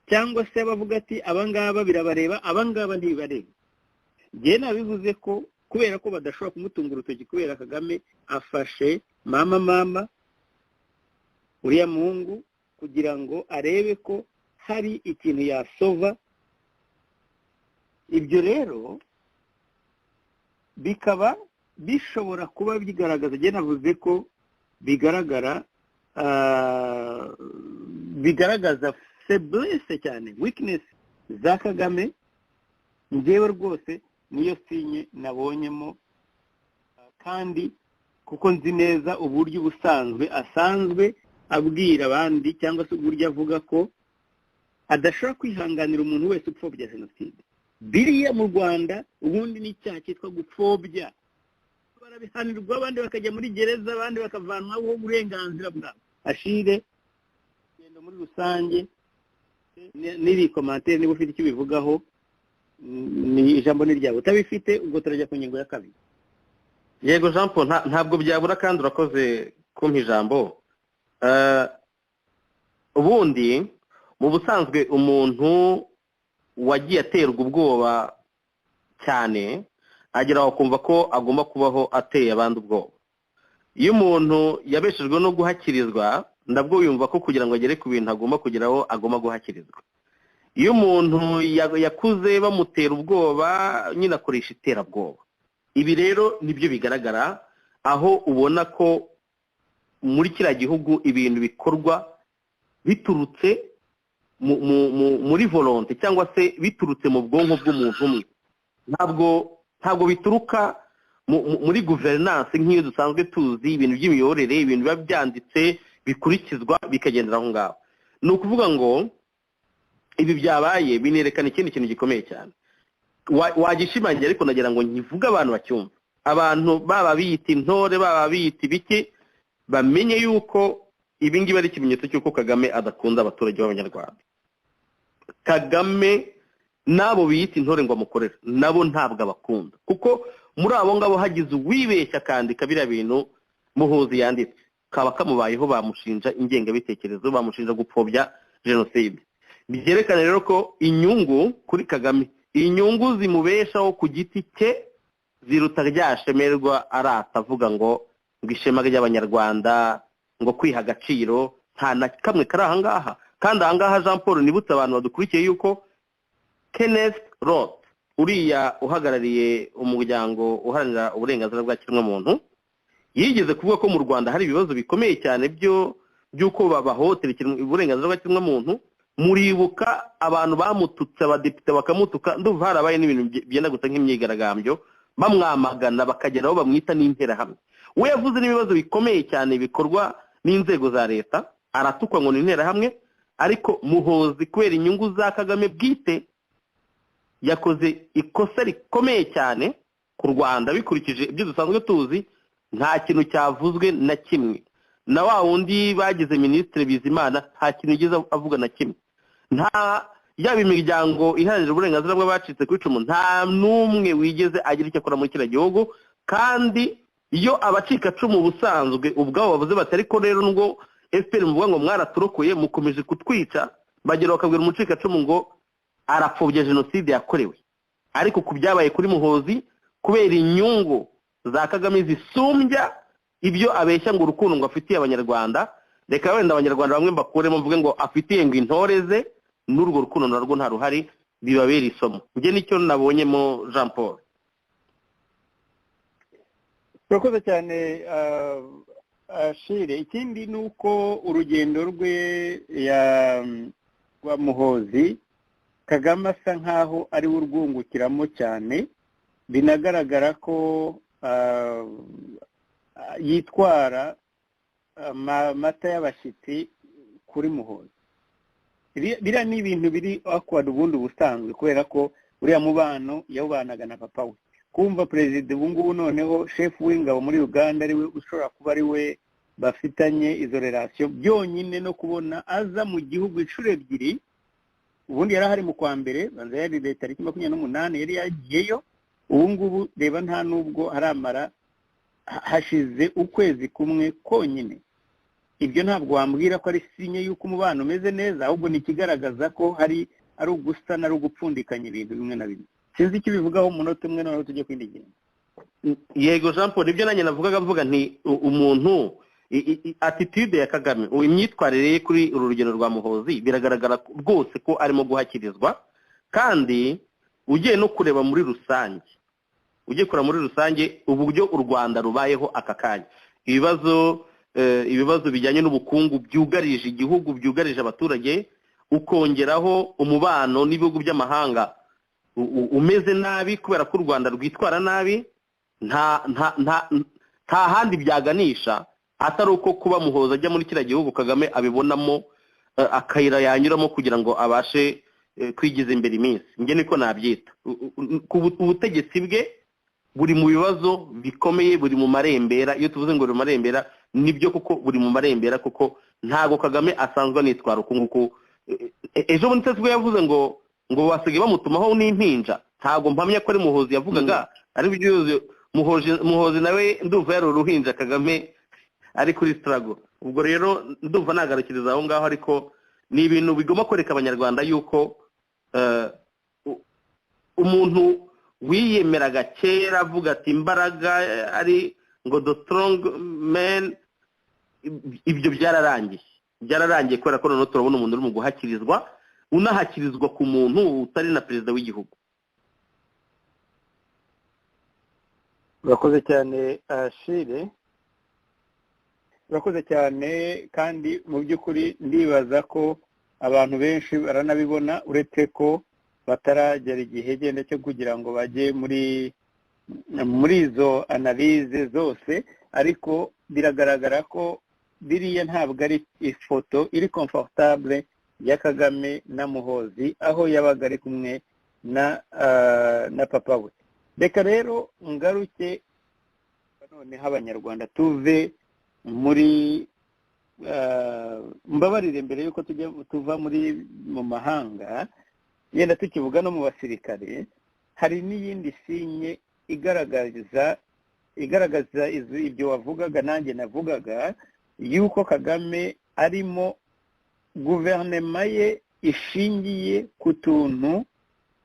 cyangwa se abavuga ati abangaba birabareba, abangaba ntibibareba. Njye nabivuze ko kubera ko badashobora kumutunga urutoki kubera Kagame afashe mama uriya muhungu kugira ngo arebe ko hari ikintu yasova. Ibyo rero bikaba bishobora kuba bigaragaza, njye navuze ko bigaragara bigaragaza faiblesse cyane, weakness za Kagame. Njyewe rwose niyo sinye nabonyemo, kandi kuko nzi neza uburyo ubusanzwe asanzwe abwira abandi, cyangwa se uburyo avuga ko adashobora kwihanganira umuntu wese upfobya jenoside. Biriya mu Rwanda ubundi ni icyaha cyitwa gupfobya, barabihanirwa, abandi bakajya muri gereza, abandi bakavanwaho uburenganzira bwabo. Ashire gendo muri rusange n'iri commentaire niba ufite icyo bivugaho, ni ijambo ni ryawe, utabifite ubwo turajya ku ngingo ya kabiri. Yego Jean Paul, ntabwo byabura kandi urakoze kumpa ijambo. Ubundi mu busanzwe umuntu wagiye aterwa ubwoba cyane agera aho kumva ko agomba kubaho ateye abandi ubwoba. Iyo umuntu yabeshejwe no guhakirizwa, ndabwo yumva ko kugira ngo agere ku bintu agomba kugeraho agomba guhakirizwa. Iyo umuntu yakuze bamutera ubwoba, nyine akoresha iterabwoba. Ibi rero nibyo bigaragara aho ubona ko muri kiriya gihugu ibintu bikorwa biturutse muri volonté, cyangwa se biturutse mu bwonko bw'umuntu umwe. Ntabwo bituruka muri governance nk'iyo dusanzwe tuzi, ibintu by'imiyoborere, ibintu biba byanditse bikurikizwa bikagendera aho ngaho. Ni ukuvuga ngo ibi byabaye binerekana ikindi kintu gikomeye cyane wagishimangira, ariko nagira ngo nkivuge abantu bacyumva. Abantu baba biyita intore, baba biyita ibiki, bamenye yuko ibi ngibi ari ikimenyetso cy'uko Kagame adakunda abaturage b'Abanyarwanda. Kagame n'abo biyita intore ngo amukorere, nabo ntabwo abakunda, kuko muri abo ngabo hagize uwibeshya akandika biriya bintu Muhuzi yanditse, kaba kamubayeho, bamushinja ingengabitekerezo, bamushinja gupfobya jenoside. Byerekana rero ko inyungu kuri Kagame, inyungu zimubeshaho ku giti cye ziruta ryashemerwa arata avuga ngo ishema ry'Abanyarwanda, ngo kwiha agaciro, nta na kamwe kari aha ngaha. Kandi aha ngaha Jean Paul, nibutse abantu badukurikiye yuko Kenneth Roth, uriya uhagarariye umuryango uharanira uburenganzira bwa kiremwamuntu, yigeze kuvuga ko mu Rwanda hari ibibazo bikomeye cyane by'uko babahotera uburenganzira bwa kiremwamuntu. Muribuka abantu bamututse, abadepite bakamutuka, ndumva harabaye n'ibintu byenda gusa nk'imyigaragambyo, bamwamagana bakagera aho bamwita n'interahamwe. We yavuze n'ibibazo bikomeye cyane bikorwa n'inzego za leta, aratukwa ngo ni interahamwe, ariko Muhozi kubera inyungu za Kagame bwite yakoze ikosa rikomeye cyane ku Rwanda bikurikije ibyo dusanzwe tuzi. Nta kintu cyavuzwe na kimwe, na wa wundi bagize Minisitiri Bizimana nta kintu yigeze avuga na kimwe. Nta yaba imiryango iharanira uburenganzira bw'abacitse ku icumu, nta n'umwe wigeze agira icyo akora muri kiriya gihugu. Kandi iyo abacikacumu ubusanzwe ubwabo bavuze bati ariko rero nubwo FPR muvuga ngo mwaraturokoye mukomeje kutwica, bagera bakabwira umucikacumu ngo arapfobya jenoside yakorewe. Ariko ku byabaye kuri Muhozi, kubera inyungu za Kagame zisumbya ibyo abeshya ngo urukundo ngo afitiye Abanyarwanda, reka wenda Abanyarwanda bamwe bakuremo mvuge ngo afitiye ngo intore ze, n'urwo rukundo narwo nta ruhari, bibabera isomo. Njye nicyo nabonyemo Jean Paul. Urakoze cyane Ashire. Ikindi ni uko urugendo rwe rwa Muhozi, Kagame asa nkaho ari we urwungukiramo cyane, binagaragara ko yitwara amata y'abashyitsi kuri Muhozi. Biriya ni ibintu biri awkward ubundi ubusanzwe, kubera ko Uriya mubano yawubanaga na papa we. Kumva perezida ubu ngubu noneho shefu w'ingabo muri Uganda ariwe ushobora kuba ari we bafitanye izo relation byonyine, no kubona aza mu gihugu inshuro ebyiri. Ubundi yari ahari mu kwa mbere, banza yari tariki 28 yari yagiyeyo. Ubu ngubu reba nta nubwo haramara, hashize ukwezi kumwe konyine. Ibyo ntabwo wambwira ko ari signe y'uko umubano umeze neza, ahubwo ni ikigaragaza ko hari ari ugusa ari ugupfundikanya ibintu bimwe na bimwe. Sinzi icyo ubivugaho umunota umwe, noneho tujye kwindi ngingo. Yego Jean Paul, ibyo nanjye navugaga mvuga nti umuntu attitude ya Kagame, imyitwarire ye kuri uru rugendo rwa Muhozi biragaragara rwose ko arimo guhakirizwa. Kandi ugiye no kureba muri rusange, ugiye kureba muri rusange uburyo u Rwanda rubayeho aka kanya, ibibazo bijyanye n'ubukungu byugarije igihugu, byugarije abaturage, ukongeraho umubano n'ibihugu by'amahanga umeze nabi kubera ko u Rwanda rwitwara nabi, nta handi byaganisha atari uko kuba Muhoza ajya muri kiriya gihugu Kagame abibonamo akayira yanyuramo kugira ngo abashe kwigiza imbere iminsi. Njye niko nabyita. Ubutegetsi bwe buri mu bibazo bikomeye, buri mu marembera. Iyo tuvuze ngo buri mu marembera nibyo kuko buri mu marembera, kuko ntago Kagame asanzwe anitwara uku nguku. Ejo bundi se yavuze ngo basigaye bamutumaho n'impinja, ntago mpamya ko ari Muhozi yavugaga, ari byo Muhozi nawe ndumva yari uruhinja Kagame ari kuri struggle. Ubwo rero ndumva nagarukiriza aho ngaho, ariko ni ibintu bigomba kwereka abanyarwanda yuko umuntu wiyemeraga kera avuga ati imbaraga ari ngo the strong man, ibyo byararangiye kubera ko noneho turabona umuntu uri mu guhakirizwa, unahakirizwa ku muntu utari na perezida w'igihugu. Urakoze cyane Ashire, urakoze cyane. Kandi mu by'ukuri ndibaza ko abantu benshi baranabibona, uretse ko bataragera igihe genda cyo kugira ngo bajye muri izo analyse zose, ariko biragaragara ko biriya ntabwo ari ifoto iri comfortable ya Kagame na Muhozi aho yabaga ari kumwe na papa we. Reka rero ngaruke noneho abanyarwanda tuve muri mbabarire mbere yuko tujya tuva muri mu mahanga, yenda tukivuga no mu basirikare, hari n'iyindi sinye igaragaza ibyo wavugaga nanjye navugaga, yuko Kagame arimo guverinoma ye ishingiye ku tuntu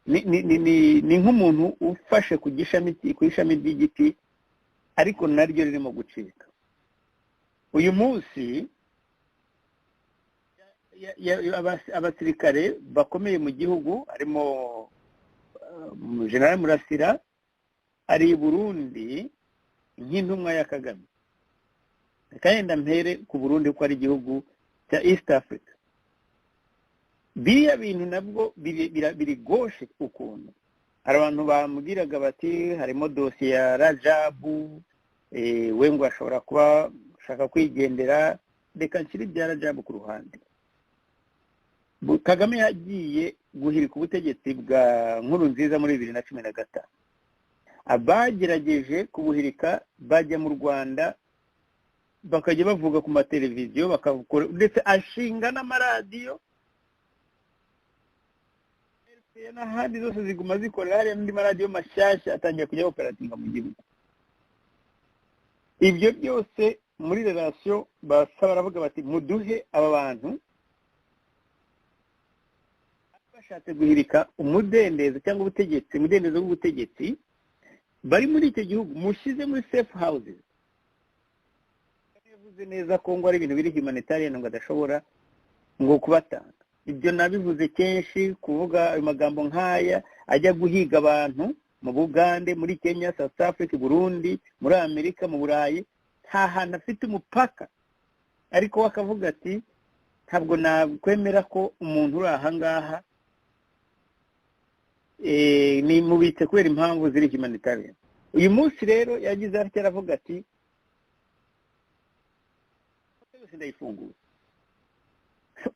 ni nk'umuntu ufashe ku ishami ry'igiti ariko naryo ririmo gucika. Uyu munsi abasirikare bakomeye mu gihugu harimo General Murasira ari i Burundi nk'intumwa ya Kagame. Kandi mpere ku Burundi ko ari igihugu cya East Africa. Biriya bintu nabwo biri goshe ukuntu. Hari abantu bambwiraga bati harimo dosiye ya Rajabu, we ngo ashobora kuba ashaka kwigendera. Reka nshyire ibya Rajabu ku ruhande. Kagame yagiye guhirika ubutegetsi bwa Nkurunziza muri 2015. Abagerageje kubuhirika bajya mu Rwanda bakajya bavuga ku mateleviziyo, bakakora ndetse ashinga n'amaradiyo n'ahandi zose ziguma zikorera, hari n'andi maradiyo mashyashya atangiye kujya operatinga mu gihugu. Ibyo byose muri relation basaba baravuga bati muduhe aba bantu bashatse guhirika umudendezo cyangwa ubutegetsi, umudendezo w'ubutegetsi bari muri icyo gihugu mushize muri safe houses. Yavuze neza ko ngo ari ibintu biri humanitarian ngo adashobora ngo kubatanga. Ibyo nabivuze kenshi, kuvuga ayo magambo nk'aya ajya guhiga abantu mu Bugande, muri Kenya, South Africa, Burundi, muri Amerika, mu Burayi, nta hantu afite umupaka. Ariko we akavuga ati ntabwo nakwemera ko umuntu uri aha ngaha ni mubitse kubera impamvu ziri humanitarian. Uyu munsi rero yagize atya aravuga ati ndayifungura.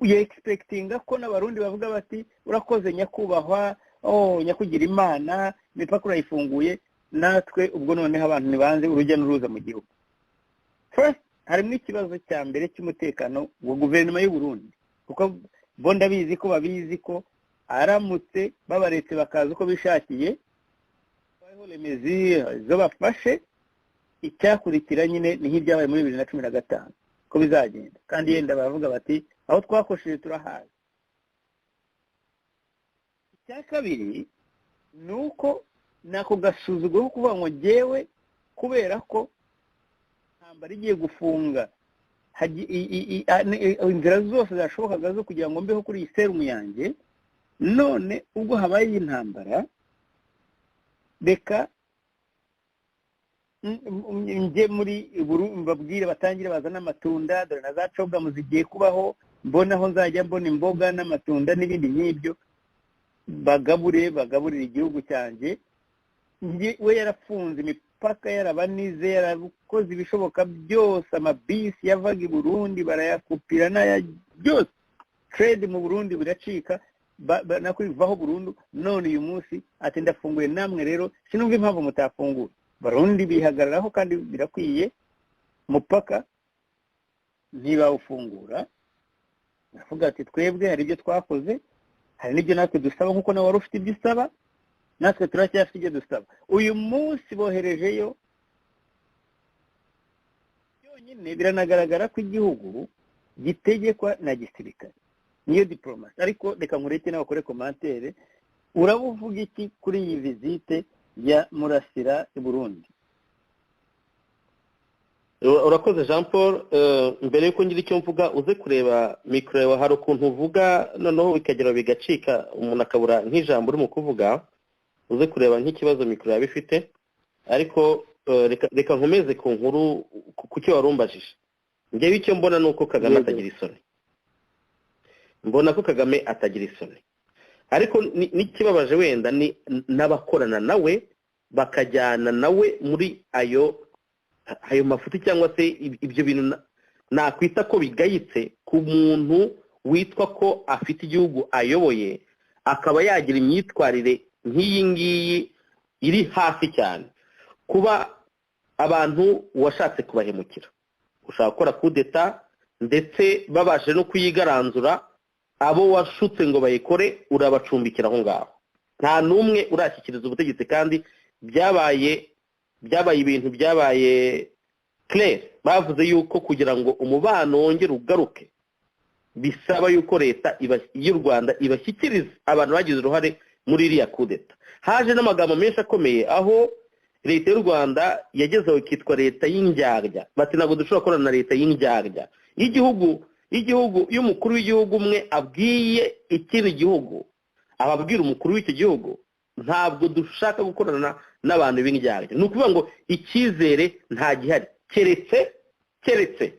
Uye expectinga ko n'abarundi bavuga bati urakoze nyakubahwa, Oh, nyakugira Imana, imipaka urayifunguye, natwe ubwo noneho abantu ntibanze urujya n'uruza mu gihugu. First, harimo ikibazo cya mbere cy'umutekano wa guverinoma y'u Burundi, kuko bo ndabizi ko babizi ko aramutse babaretse bakaza uko bishakiye, remezi zo bafashe, icyakurikira nyine ni nk'ibyabaye muri 2015 ko bizagenda. Kandi yenda baravuga bati aho twakosheje turahazi. Icya kabiri ni uko nako gasuzuguro ko kuvuga ngo jyewe kubera ko intambara igiye gufunga inzira zose zashobokaga zo kugira ngo mbeho kuri iyi serumu yanjye, none ubwo habaye iyi ntambara reka njye muri mbabwire batangire bazane amatunda, dore na za cogamu zigiye kubaho, mbona aho nzajya mbona imboga n'amatunda n'ibindi nk'ibyo, bagaburire igihugu cyanjye. We yarafunze imipaka, yarabanize, yarakoze ibishoboka byose, amabisi yavaga i Burundi barayakupira n'aya byose, trade mu Burundi biracika, nako bivaho burundu. None uyu munsi ati ndafunguye, namwe rero sinumva impamvu mutafungura. Barundi bihagararaho kandi birakwiye, mupaka ntibawufungura. Ndavuga ati twebwe hari ibyo twakoze, hari n'ibyo natwe dusaba, nkuko nawe wari ufite ibyo usaba, natwe turacyafite ibyo dusaba. Uyu munsi boherejeyo byonyine, biranagaragara ko igihugu gitegekwa na gisirikare, niyo diplomasi. Ariko reka nkureke nawe ukore commentaire. Urabuvuga iki kuri iyi visite ya Murasira i Burundi? Urakoze Jean Paul. Mbere yuko ngira icyo mvuga, uze kureba mikoro yawe, hari ukuntu uvuga noneho bikagera bigacika, umuntu akabura nk'ijambo urimo kuvuga. Uze kureba nk'ikibazo mikoro yaba ifite. Ariko reka nkomeze ku nkuru, ku cyo warumbajije. Ngewe icyo mbona ni uko Kagame atagira isoni. Mbona ko Kagame atagira isoni, ariko n'ikibabaje wenda ni n'abakorana nawe bakajyana nawe muri ayo mafuti, cyangwa se ibyo bintu nakwita ko bigayitse ku muntu witwa ko afite igihugu ayoboye, akaba yagira imyitwarire nk'iyi ngiyi iri hasi cyane. Kuba abantu washatse kubahemukira, ushaka gukora kudeta, ndetse babashe no kuyigaranzura, abo washutse ngo bayikore urabacumbikira aho ngaho, nta n'umwe urashyikiriza ubutegetsi. Kandi byabaye ibintu byabaye clair, bavuze yuko kugira ngo umubano wongere ugaruke bisaba yuko leta y'u Rwanda ibashyikiriza abantu bagize uruhare muri iriya kudeta. Haje n'amagambo menshi akomeye aho leta y'u Rwanda yagezeho ikitwa leta y'indyarya, bati ntabwo dushobora gukorana na leta y'indyarya. Igihugu y'umukuru w'igihugu umwe abwiye ikindi gihugu, ababwira umukuru w'icyo gihugu, ntabwo dushaka gukorana n'abantu b'indyarya. Ni ukuvuga ngo icyizere nta gihari, keretse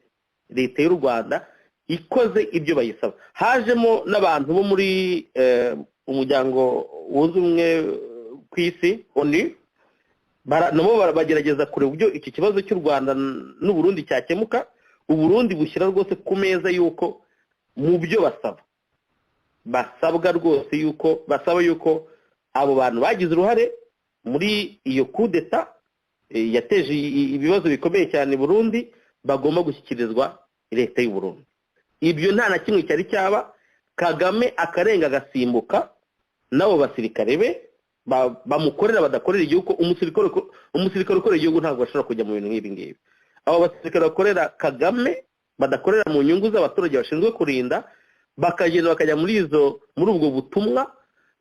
leta y'u Rwanda ikoze ibyo bayisaba. Hajemo n'abantu bo muri umuryango wunze ubumwe ku isi ONU, nabo bagerageza kureba uburyo iki kibazo cy'u Rwanda n'u Burundi cyakemuka. Uburundi bushyira rwose ku meza yuko mu byo basabwa rwose yuko basaba yuko abo bantu bagize uruhare muri iyo kudeta yateje ibibazo bikomeye cyane Burundi bagomba gushyikirizwa leta y'u Burundi. Ibyo nta na kimwe cyari cyaba. Kagame akarenga agasimbuka nabo basirikare be bamukorera badakorera igihugu. Umusirikare ukorera igihugu ntabwo ashobora kujya mu bintu nk'ibi ngibi. Abo basirikare bakorera Kagame badakorera mu nyungu z'abaturage bashinzwe kurinda, bakagenda bakajya muri ubwo butumwa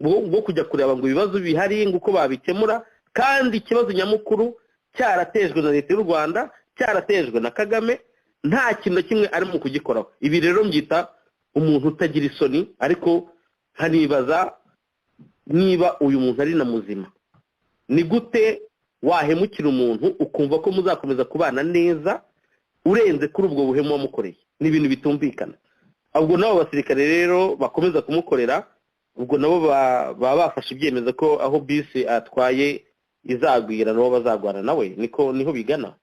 bwo kujya kureba ngo ibibazo bihari nguko babikemura, kandi ikibazo nyamukuru cyaratejwe na leta y'u Rwanda, cyaratejwe na Kagame, nta kintu na kimwe arimo kugikoraho. Ibi rero mbyita umuntu utagira isoni, ariko nkanibaza niba uyu muntu ari na muzima. Ni gute wahemukira umuntu ukumva ko muzakomeza kubana neza urenze kuri ubwo buhemu wamukoreye? Ni ibintu bitumvikana. Ubwo nabo basirikare rero bakomeza kumukorera, ubwo nabo baba bafashe ibyemezo ko aho bisi atwaye izagwira nabo bazagwana nawe, niko niho bigana.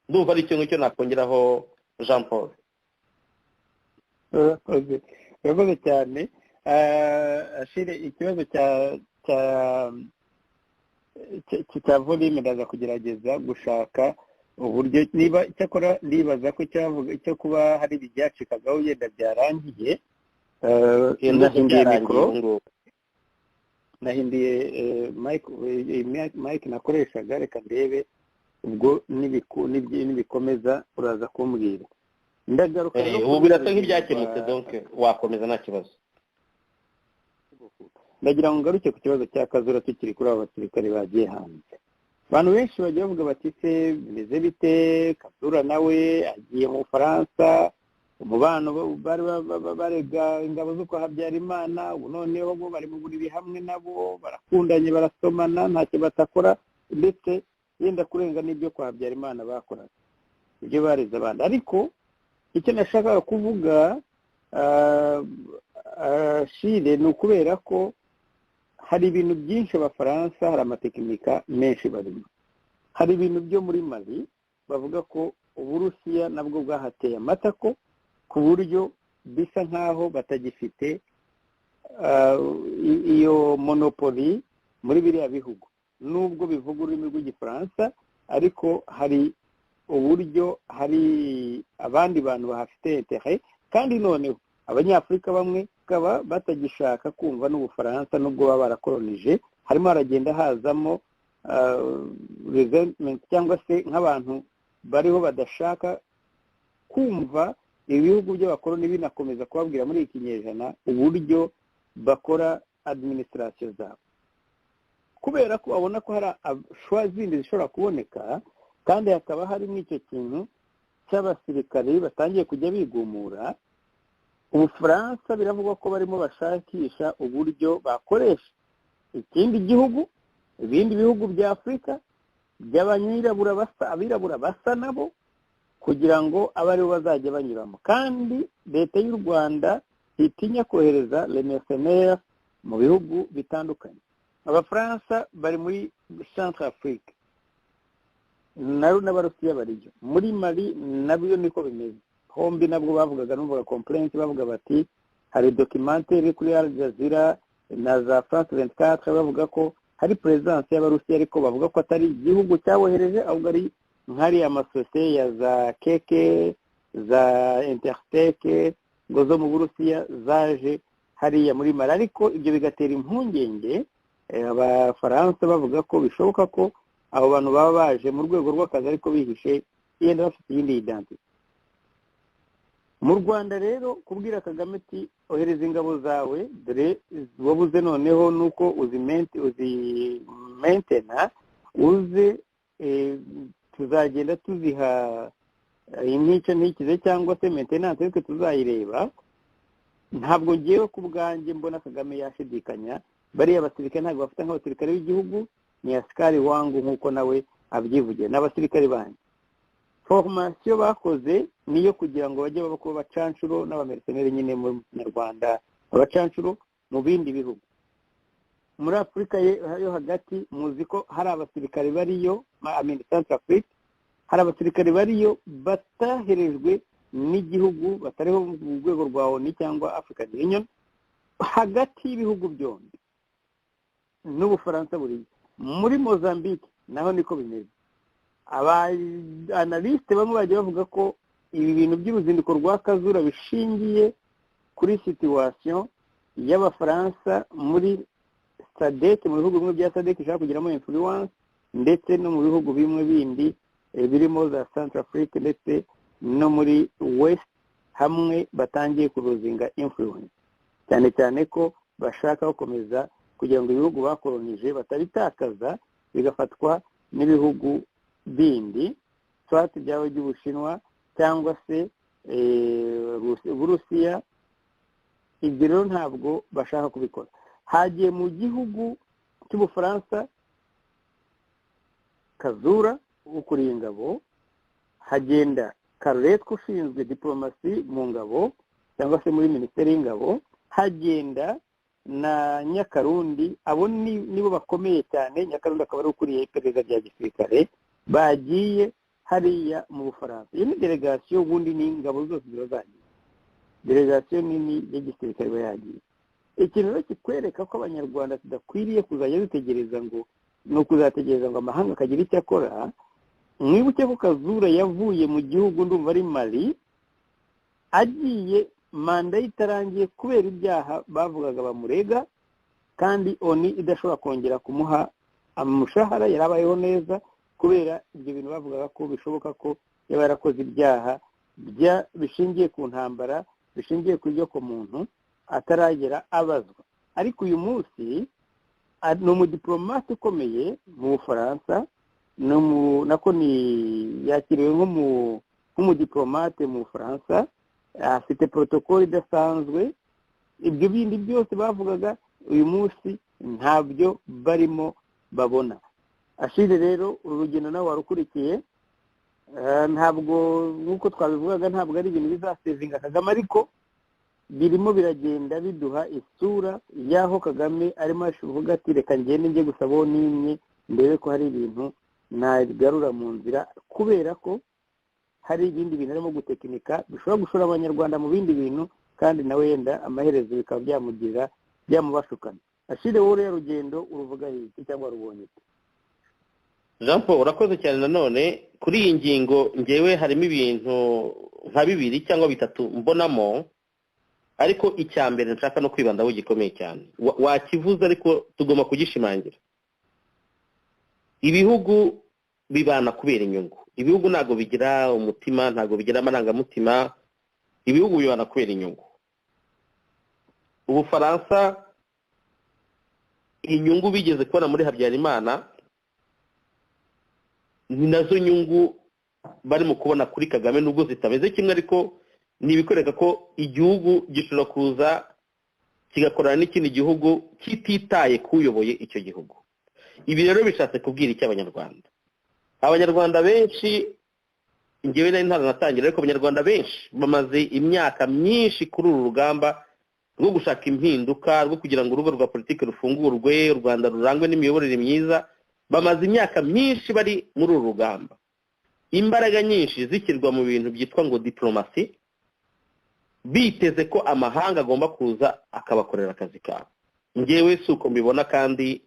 Ndumva ari icyo ngicyo nakongeraho Jean Paul. Urakoze cyane. Ashire ikibazo cya cya volume, ndaza kugerageza gushaka uburyo niba cyakora ndibaza ko cyo kuba hari ibyacikagaho yenda byarangiye. Nahinduye mikoro, nahinduye mic nakoreshaga, reka ndebe ubwo nibikomeza uraza kumbwira. Ndagaruka ubu birasa nk'ibyakemutse, donc wakomeza nta kibazo. Ndagira ngo ngaruke ku kibazo cya Kazura tukiri kuri abo basirikare bagiye hanze. Abantu benshi bagiye bavuga bati se bimeze bite, Kazura nawe agiye mu Bufaransa, umubano bari barega ingabo zo kwa Habyarimana, ubu noneho bo bari mu buriri hamwe nabo, barakundanye, barasomana, ntacyo batakora, ndetse yenda kurenga n'ibyo kwa Habyarimana bakoraga, ibyo bareze abandi. Ariko icyo nashakaga kuvuga Shire ni ukubera ko hari ibintu byinshi abafaransa, hari amatekinika menshi barimo, hari ibintu byo muri Mali bavuga ko Uburusiya nabwo bwahateye amatako ku buryo bisa nkaho batagifite iyo monopoli muri biriya bihugu, nubwo bivuga ururimi rw'igifaransa, ariko hari uburyo hari abandi bantu bahafite intérêt. Kandi noneho abanyafurika bamwe bakaba batagishaka kumva n'Ubufaransa nubwo baba barakoronije, harimo haragenda hazamo resentment cyangwa se nk'abantu bariho badashaka kumva ibihugu by'abakoloni binakomeza kubabwira muri iki kinyejana uburyo bakora administration zabo, kubera ko babona ko hari choix zindi zishobora kuboneka. Kandi hakaba harimo icyo kintu cy'abasirikare batangiye kujya bigumura. Ubufaransa biravugwa ko barimo bashakisha uburyo bakoresha ikindi gihugu, ibindi bihugu bya Afurika by'abanyirabura basa, abirabura basa nabo, kugira ngo abe aribo bazajya banyuramo. Kandi leta y'u Rwanda itinya kohereza les mercenaires mu bihugu bitandukanye. Abafaransa bari muri Centrafrique, naro n'Abarusiya bariyo muri Mali, nabyo niko bimeze hombi. Nabwo bavugaga, numvaga complaint bavuga bati hari documentaire kuri Al Jazeera na za France 24 bavuga ko hari presence y'Abarusiya, ariko bavuga ko atari igihugu cyabohereje, ahubwo ari nk'ariya amasosiyete ya za keke za Intertech ngo zo mu Burusiya zaje hariya muri Mali. Ariko ibyo bigatera impungenge Abafaransa, bavuga ko bishoboka ko abo bantu baba baje mu rwego rw'akazi ariko bihishe, yenda bafite iyindi identité. Mu Rwanda rero kubwira Kagame ati ohereza ingabo zawe, dore wabuze noneho nuko uzimentena, uze tuzagenda tuziha intica ntikize cyangwa se maintenance ariko tuzayireba. Ntabwo ngewe ku bwanjye mbona Kagame yashidikanya. Bariya basirikare ntabwo bafite nk'abasirikare b'igihugu, ni askari wangu nk'uko nawe abyivugiye, n'abasirikare banjye. Formation bakoze niyo kugira ngo bajye baba kuba abacanshuro n'abamercenaires nyine mu Kinyarwanda, abacanshuro mu bindi bihugu muri Afurika yo hagati. Muzi ko hari abasirikare bariyo, I mean Centrafrique, hari abasirikare bariyo bataherejwe n'igihugu, batariho mu rwego rwa ONU cyangwa African Union, hagati y'ibihugu byombi n'Ubufaransa buriya. Muri Mozambique naho niko bimeze. Aba analystes bamwe bagiye bavuga ko ibi bintu by'uruzinduko rwa Kazura bishingiye kuri situation y'Abafaransa muri SADC, mu bihugu bimwe bya SADC ishaka kugiramo influence, ndetse no mu bihugu bimwe bindi birimo za Centrafrique ndetse no muri West, hamwe batangiye kuruzinga influence, cyane cyane ko bashaka gukomeza kugira ngo ibihugu bakoronije batabitakaza bigafatwa n'ibihugu bindi, soit byaba by'Ubushinwa cyangwa se Uburusiya. Ibyo rero ntabwo bashaka kubikora. Hagiye mu gihugu cy'Ubufaransa Kazura ukuriye ingabo, hagenda Karuretwa ushinzwe diplomasi mu ngabo cyangwa se muri minisiteri y'ingabo, hagenda na Nyakarundi. Abo nibo bakomeye cyane. Nyakarundi akaba ari ukuriye iperereza rya gisirikare. Bagiye hariya mu Bufaransa. Iyo ni délégation, ubundi ni ingabo zose ziba zagiye, délégation nini y'igisirikare iba yagiye. Ikintu rero kikwereka ko Abanyarwanda tudakwiriye kuzajya dutegereza ngo ni ukuzategereza ngo amahanga akagira icyo akora. Mwibuke ko Kazura yavuye mu gihugu, ndumva ari Mali, agiye manda ye itarangiye kubera ibyaha bavugaga bamurega, kandi ONU idashobora kongera kumuha umushahara, yarabayeho neza, kubera ibyo bintu bavugaga ko bishoboka ko yaba yarakoze ibyaha bishingiye ku ntambara, bishingiye ku muntu ataragera abazwa. Ariko uyu munsi ni umudiplomate ukomeye mu Bufaransa, nako ni yakiriwe nk'umudiplomate mu Bufaransa, afite protocole idasanzwe. Ibyo bindi byose bavugaga uyu munsi ntabyo barimo babona. Ashire rero, uru rugendo nawe warukurikiye, ntabwo nk'uko twabivugaga ntabwo ari ibintu bizasevinga Kagame, ariko birimo biragenda biduha isura y'aho Kagame arimo avuga ati reka ngende njye gusa bo nimwe ndebe ko hari ibintu nagarura mu nzira, kubera ko hari ibindi bintu arimo gutekinika bishobora gushora Abanyarwanda mu bindi bintu, kandi nawe yenda amaherezo bikaba byamugira byamubashukana. Ashire, wowe rero rugendo uruvuga iki cyangwa rubonye iki? Jean Paul, urakoze cyane. Nanone kuri iyi ngingo ngewe harimo ibintu nka bibiri cyangwa bitatu mbonamo, ariko icya mbere nshaka no kwibandaho gikomeye cyane wakivuze, ariko tugomba kugishimangira. Ibihugu bibana kubera inyungu. Ibihugu ntabwo bigira umutima, ntabwo bigira amarangamutima, ibihugu bibana kubera inyungu. Ubufaransa inyungu bigeze kubona muri Habyarimana ni nazo nyungu barimo kubona kuri Kagame, nubwo zitameze kimwe, ariko ni ibikwereka ko igihugu gishobora kuza kigakorana n'ikindi gihugu kititaye kuyoboye icyo gihugu. Ibi rero bishatse kubwira icyo Abanyarwanda? Abanyarwanda benshi, ngewe nari ntaranatangira, ariko Abanyarwanda benshi bamaze imyaka myinshi kuri uru rugamba rwo gushaka impinduka, rwo kugira ngo urubuga rwa politiki rufungurwe, u Rwanda rurangwe n'imiyoborere myiza. Bamaze imyaka myinshi bari muri uru rugamba, imbaraga nyinshi zishyirwa mu bintu byitwa ngo diplomasi, biteze ko amahanga agomba kuza akabakorera akazi kabo. Ngewe si uko mbibona, kandi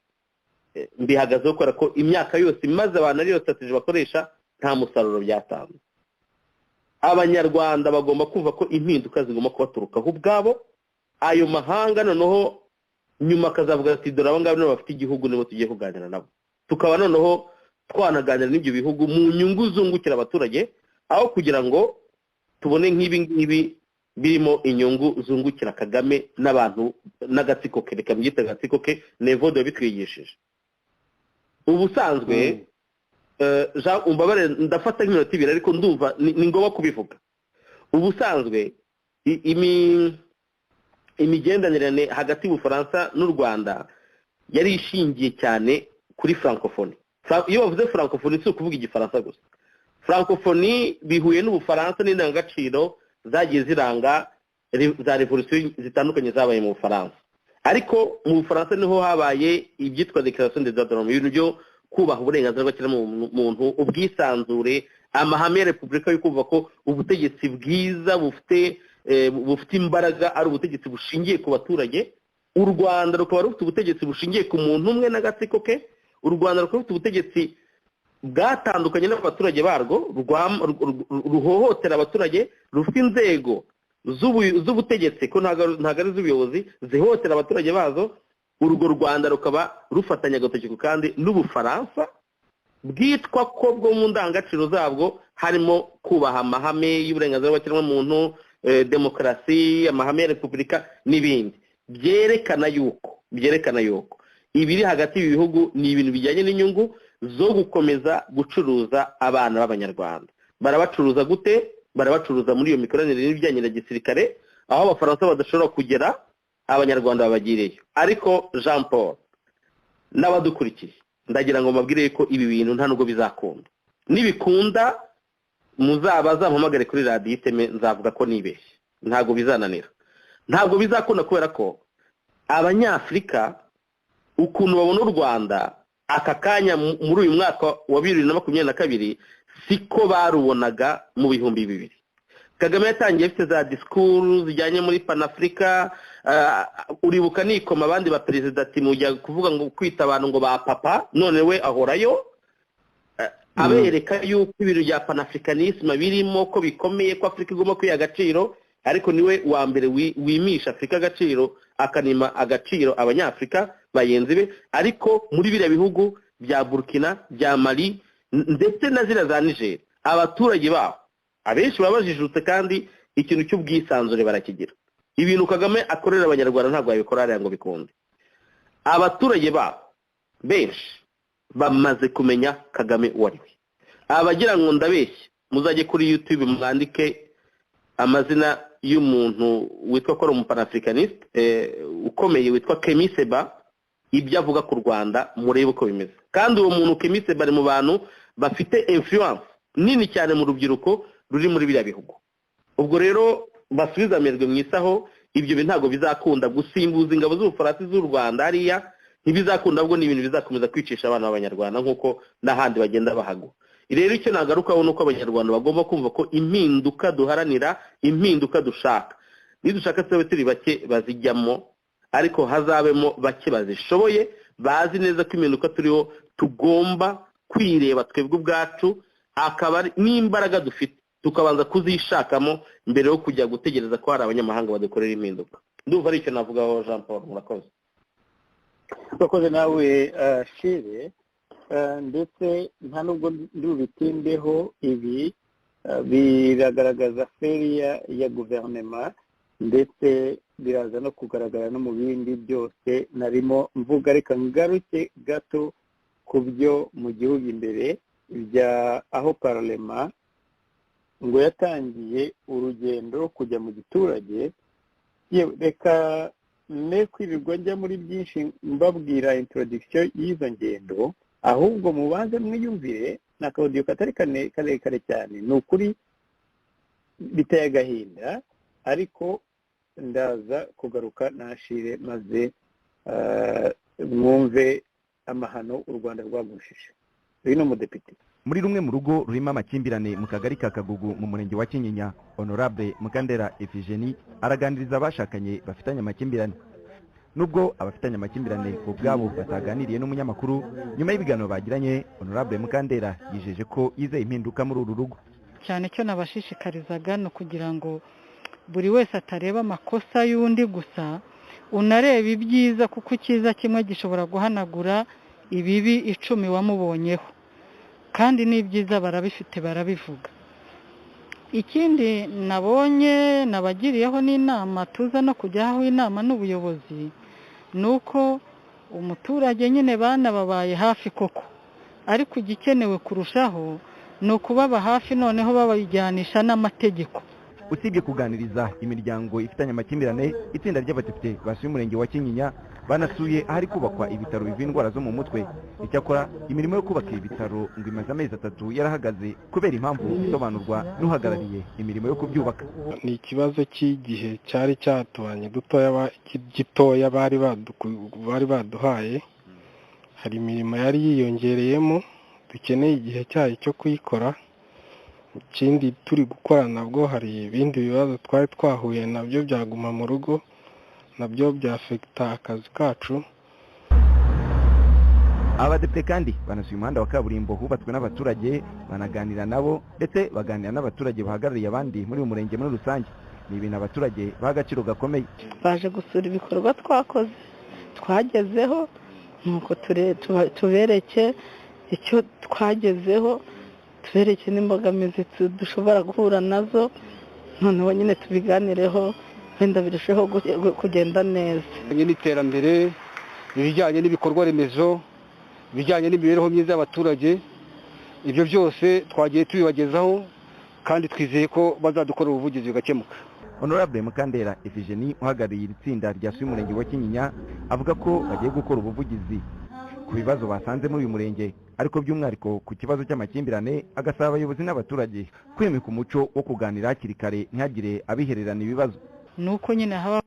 mbihagazeho, kubera ko imyaka yose imaze abantu ariyo strategy bakoresha, nta musaruro byatanze. Abanyarwanda bagomba kumva ko impinduka zigomba kubaturukaho ubwabo. Ayo mahanga noneho nyuma akazavuga ati dore aba ngaba nibo bafite igihugu, nibo tugiye kuganira nabo, tukaba noneho twanaganira n'ibyo bihugu mu nyungu zungukira abaturage, aho kugira ngo tubone nk'ibi ngibi birimo inyungu zungukira Kagame n'abantu n'agatsiko ke. Reka mbyite agatsiko ke, Nevodo yabitwigishije. Ubusanzwe Jean, umbabare ndafata nk'iminota 2, ariko ndumva ni ngombwa kubivuga. Ubusanzwe imigenderanire hagati y'Ubufaransa n'u Rwanda yari ishingiye cyane kuri francophonie. Iyo bavuze francophonie si ukuvuga Igifaransa gusa. Francophonie bihuye n'Ubufaransa n'indangagaciro zagiye ziranga za revolution zitandukanye zabaye mu Bufaransa. Ariko mu Bufaransa niho habaye ibyitwa Déclaration des droits de l'homme, ibintu byo kubaha uburenganzira bw'ikiremwamuntu, ubwisanzure, amahame ya repubulika yo kumva ko ubutegetsi bwiza bufite imbaraga ari ubutegetsi bushingiye ku baturage. U Rwanda rukaba rufite ubutegetsi bushingiye ku muntu umwe n'agatsiko ke. U Rwanda rukaba rufite ubutegetsi bwatandukanye n'abaturage barwo, ruhohotera abaturage, rufite inzego z'ubutegetsi ko ntabwo ari iz'ubuyobozi, zihohotera abaturage bazo. Urwo Rwanda rukaba rufatanya agatoki kandi n'Ubufaransa bwitwa ko bwo mu ndangagaciro zabwo harimo kubaha amahame y'uburenganzira bw'ikiremwamuntu, demokarasi, amahame ya repubulika n'ibindi. Byerekana yuko ibiri hagati y'ibihugu ni ibintu bijyanye n'inyungu zo gukomeza gucuruza abana b'Abanyarwanda. Barabacuruza gute? Barabacuruza muri iyo mikoranire n'ibijyanye na gisirikare, aho Abafaransa badashobora kugera, Abanyarwanda babagireyo. Ariko Jean Paul n'abadukurikiye, ndagira ngo mbabwire ko ibi bintu nta nubwo bizakunda. Nibikunda muzaba zampamagare kuri radiyo Iteme, nzavuga ko nibeshye. Ntabwo bizananira, ntabwo bizakunda, kubera ko Abanyafurika ukuntu babona u Rwanda aka kanya muri uyu mwaka wa 2022 siko barubonaga mu 2000. Kagame yatangiye afite za disikuru zijyanye muri Panafurika. Uribuka nikoma abandi ba perezida ati mujya kuvuga ngo kwita abantu ngo ba papa, none we ahorayo abereka yuko ibintu bya panafricanisme birimo, ko bikomeye, ko Afurika igomba kwiha agaciro. Ariko niwe wa mbere wimisha Afurika agaciro, akanima agaciro Abanyafurika bagenzi be. Ariko muri biriya bihugu bya Burkina, bya Mali, ndetse na ziriya za Niger, abaturage baho abenshi baba bajijutse kandi ikintu cy'ubwisanzure barakigira. Ibintu Kagame akorera Abanyarwanda ntabwo yabikora hariya ngo bikunde. Abaturage baho benshi bamaze kumenya Kagame uwo ari we. Abagira ngo ndabeshye, muzajye kuri YouTube mwandike amazina y'umuntu witwa ko ari umupanafricaniste ukomeye witwa Kemi Seba, ibyo avuga ku Rwanda murebe uko bimeze. Kandi uwo muntu Kemi Seba ari mu bantu bafite influence nini cyane mu rubyiruko ruri muri biriya bihugu. Ubwo rero basubiza amerwe mu isaho, ibyo bintu ntabwo bizakunda. Gusimbuza ingabo z'Ubufaransa z'u Rwanda hariya ntibizakunda, ahubwo ni ibintu bizakomeza kwicisha abana b'Abanyarwanda nk'uko n'ahandi bagenda bahagwa. Rero icyo nagarukaho ni uko Abanyarwanda bagomba kumva ko impinduka duharanira, impinduka dushaka, nidushaka tube turi bake bazijyamo, ariko hazabemo bake bazishoboye, bazi neza ko impinduka turiho tugomba kwireba twebwe ubwacu, akaba n'imbaraga dufite tukabanza kuzishakamo mbere yo kujya gutegereza ko hari abanyamahanga badukorera impinduka. Ndumva ari icyo navugaho, Jean Paul, murakoze. Urakoze nawe Shire. Ndetse nta nubwo ndubitindeho, ibi biragaragaza feriya ya guverinoma, ndetse biraza no kugaragara no mu bindi byose narimo mvuga. Reka ngaruke gato ku byo mu gihugu imbere bya aho parlema ngo yatangiye urugendo kujya mu giturage. Reka ne kwirirwa njya muri byinshi mbabwira introduction y'izo ngendo, ahubwo mubanze mwiyumvire na akaudiyo katari karekare cyane, ni ukuri biteye agahinda, ariko ndaza kugaruka nashire maze mwumve amahano u Rwanda rwagushije. Uyu ni umudepite. Muri rumwe mu rugo rurimo amakimbirane mu kagari ka Kagugu mu murenge wa Kinyinya, Honorable Mukandera Ephigenie araganiriza abashakanye bafitanye amakimbirane. Nubwo abafitanye amakimbirane ubwabo bataganiriye n'umunyamakuru, nyuma y'ibiganiro bagiranye, Honorable Mukandera yijeje ko yizeye impinduka muri uru rugo. Cyane cyo nabashishikarizaga no kugira ngo buri wese atareba amakosa y'undi gusa, unareba ibyiza, kuko icyiza kimwe gishobora guhanagura ibibi 10 wamubonyeho, kandi n'ibyiza barabifite barabivuga. Ikindi nabonye nabagiriyeho n'inama, tuza no kujyaho inama n'ubuyobozi, nuko umuturage nyine banababaye hafi koko, ariko igikenewe kurushaho ni ukubaba hafi noneho babajyanisha n'amategeko. Usibye kuganiriza imiryango ifitanye amakimbirane, itsinda ry'abadepite basuye umurenge wa Kinyinya banasuye ahari kubakwa ibitaro bivura indwara zo mu mutwe. Icyakora imirimo yo kubaka ibi bitaro ngo imaze amezi 3 yarahagaze kubera impamvu isobanurwa n'uhagarariye imirimo yo kubyubaka. Ni ikibazo cy'igihe cyari cyatubanye gitoya bari baduhaye, hari imirimo yari yiyongereyemo dukeneye igihe cyayo cyo kuyikora. Ikindi turi gukora nabwo hari ibindi bibazo twari twahuye nabyo byaguma mu rugo, nabyo byafekita akazi kacu. Abadepite kandi banasuye umuhanda wa kaburimbo hubatswe n'abaturage, banaganira nabo ndetse baganira n'abaturage bahagarariye abandi muri uyu murenge muri rusange. Ni ibintu abaturage baha agaciro gakomeye. Baje gusura ibikorwa twakoze twagezeho, nuko tubereke icyo twagezeho, tubereke n'imbogamizi dushobora guhura nazo, noneho nyine tubiganireho wenda birusheho kugenda neza. N'iterambere, ibijyanye n'ibikorwa remezo, ibijyanye n'imibereho myiza y'abaturage, ibyo byose twagiye tubibagezaho kandi twizeye ko bazadukorera ubuvugizi bigakemuka. Honorable Mukandera Ephigenie uhagarariye iri tsinda ryasuye umurenge wa Kinyinya avuga ko bagiye gukora ubuvugizi ku bibazo basanze muri uyu murenge, ariko by'umwihariko ku kibazo cy'amakimbirane, agasaba abayobozi n'abaturage kwimika umuco wo kuganira hakiri kare ntihagire abihererana ibibazo. Nuko nyine haba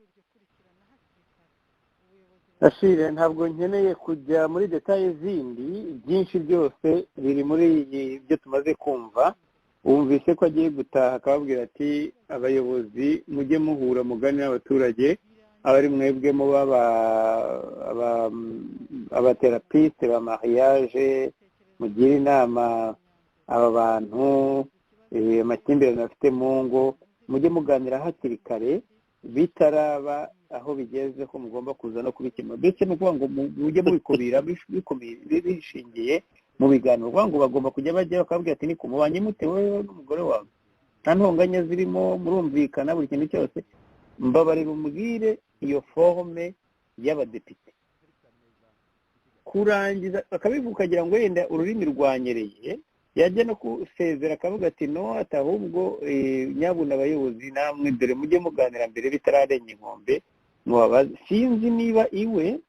Ashire, ntabwo nkeneye kujya muri details zindi, byinshi byose biri muri ibyo tumaze kumva. Wumvise ko agiye gutaha, akababwira ati: "Abayobozi mujye muhura, muganire n'abaturage, abari mwebwe muba abathérapeutes ba mariage, mugire inama aba bantu, amakimbirane bafite mu ngo, mujye muganira hakiri kare bitaraba aho bigeze ko mugomba kuza no kubikemura." Ndetse ni ukuvuga ngo mujye mubikubira bishingiye mu biganiro. Ukuvuga ngo bagomba kujya bajya bakababwira ati: "Niko mubanye mute wowe n'umugore wawe? Nta ntonganya zirimo? Murumvikana buri kintu cyose?" Mbabarira umubwire, iyo forme y'abadepite kurangiza bakabivuga ukagira ngo wenda ururimi rwanyereye, yajya no gusezera akavuga ati: "No," ati: "ahubwo nyabuna abayobozi namwe dore mujye muganira mbere bitararenga inkombe, mubabaze." Sinzi niba iwe,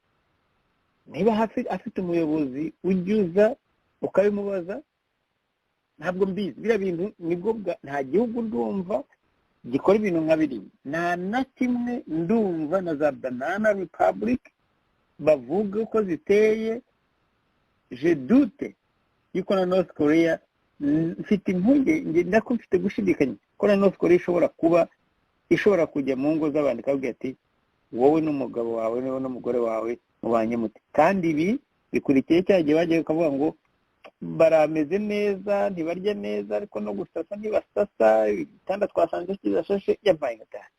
niba afite umuyobozi ujya uza ukabimubaza, ntabwo mbizi. Biriya bintu nibwo nta gihugu ndumva gikora ibintu nka biriya, nta na kimwe ndumva. Na za banana republic bavuga uko ziteye, je doute yuko na North Korea, mfite impungenge, ndako mfite gushidikanya ko na North Korea ishobora kuba ishobora kujya mu ngo z'abantu ikabwira ati: "Wowe n'umugabo wawe, wowe n'umugore wawe mubanye mute?" Kandi ibi bikurikiye cya gihe bagiye bakavuga ngo barameze neza, ntibarya neza, ariko no gusasa ntibasasa, igitanda twasanze kidashashe. Yabaye gatanu,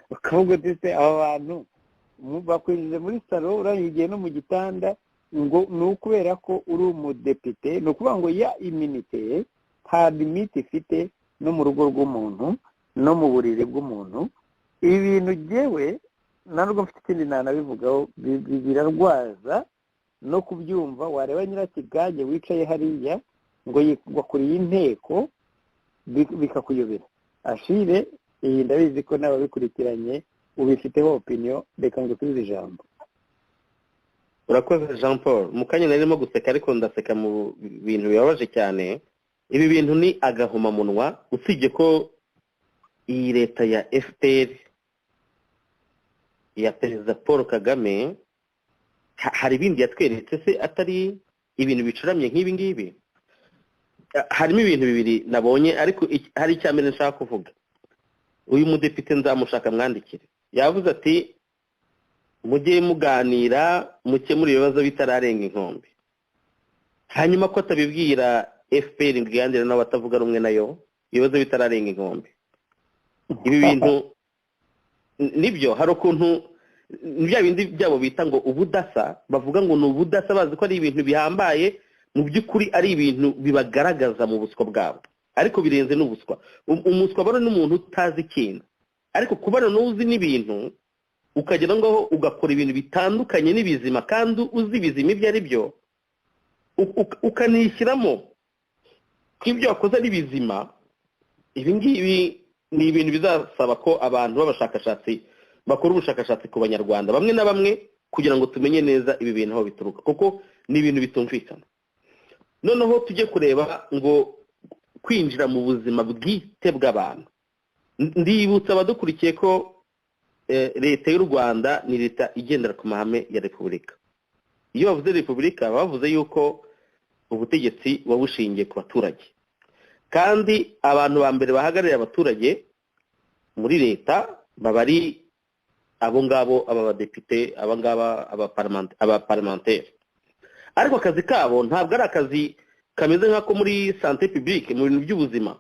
ukavuga uti: "Se aba bantu bakwinjiza muri salo, urangiye no mu gitanda, ngo ni ukubera ko uri umudepite?" Ni ukuvuga ngo ya immunité nta limite ifite no mu rugo rw'umuntu, no mu buriri bw'umuntu. Ibi bintu jyewe ntabwo mfite ikindi nanabivugaho, birarwaza no kubyumva. Wareba Nyirakigage wicaye hariya ngo akuriye inteko, bikakuyobera. Ashire, iyi ndabizi ko n'ababikurikiranye ubifiteho opinion, reka ngo usubize ijambo. Urakoze, Jean Paul. Mu kanya narimo guseka, ariko ndaseka mu bintu bibabaje cyane. Ibi bintu ni agahomamunwa. Usibye ko iyi leta ya FPR ya Perezida Paul Kagame hari ibindi yatweretse se atari ibintu bicuramye nk'ibi ngibi? Harimo ibintu bibiri nabonye, ariko hari icya mbere nshaka kuvuga. Uyu mudepite nzamushaka mwandikire. Yavuze ati: "Mujye muganira, mukemure ibibazo bitararenga inkombe." Hanyuma ko atabibwira FPR ngo iganire n'abatavuga rumwe nayo ibibazo bitararenga inkombe? Ibi bintu nibyo, hari ukuntu ni bya bindi byabo bita ngo ubudasa, bavuga ngo ni ubudasa, bazi ko ari ibintu bihambaye, mu by'ukuri ari ibintu bibagaragaza mu buswa bwabo, ariko birenze n'ubuswa. Umuswa bano n'umuntu utazi ikintu, ariko kubana n'uzi n'ibintu ukagera ngaho ugakora ibintu bitandukanye n'ibizima, kandi uzi ibizima ibyo ari byo, ukanishyiramo ko ibyo wakoze ari bizima. Ibi ngibi ni ibintu bizasaba ko abantu b'abashakashatsi bakora ubushakashatsi ku Banyarwanda bamwe na bamwe, kugira ngo tumenye neza ibi bintu aho bituruka, kuko ni ibintu bitumvikana. Noneho tujye kureba ngo kwinjira mu buzima bwite bw'abantu. Ndibutsa abadukurikiye ko leta y'u Rwanda ni leta igendera ku mahame ya repubulika. Iyo bavuze repubulika, baba bavuze yuko ubutegetsi buba bushingiye ku baturage, kandi abantu ba mbere bahagarariye abaturage muri leta baba ari abo ngabo, aba badepite, aba ngaba abaparlementaires. Ariko akazi kabo ntabwo ari akazi kameze nk'ako muri santé publique, mu bintu by'ubuzima.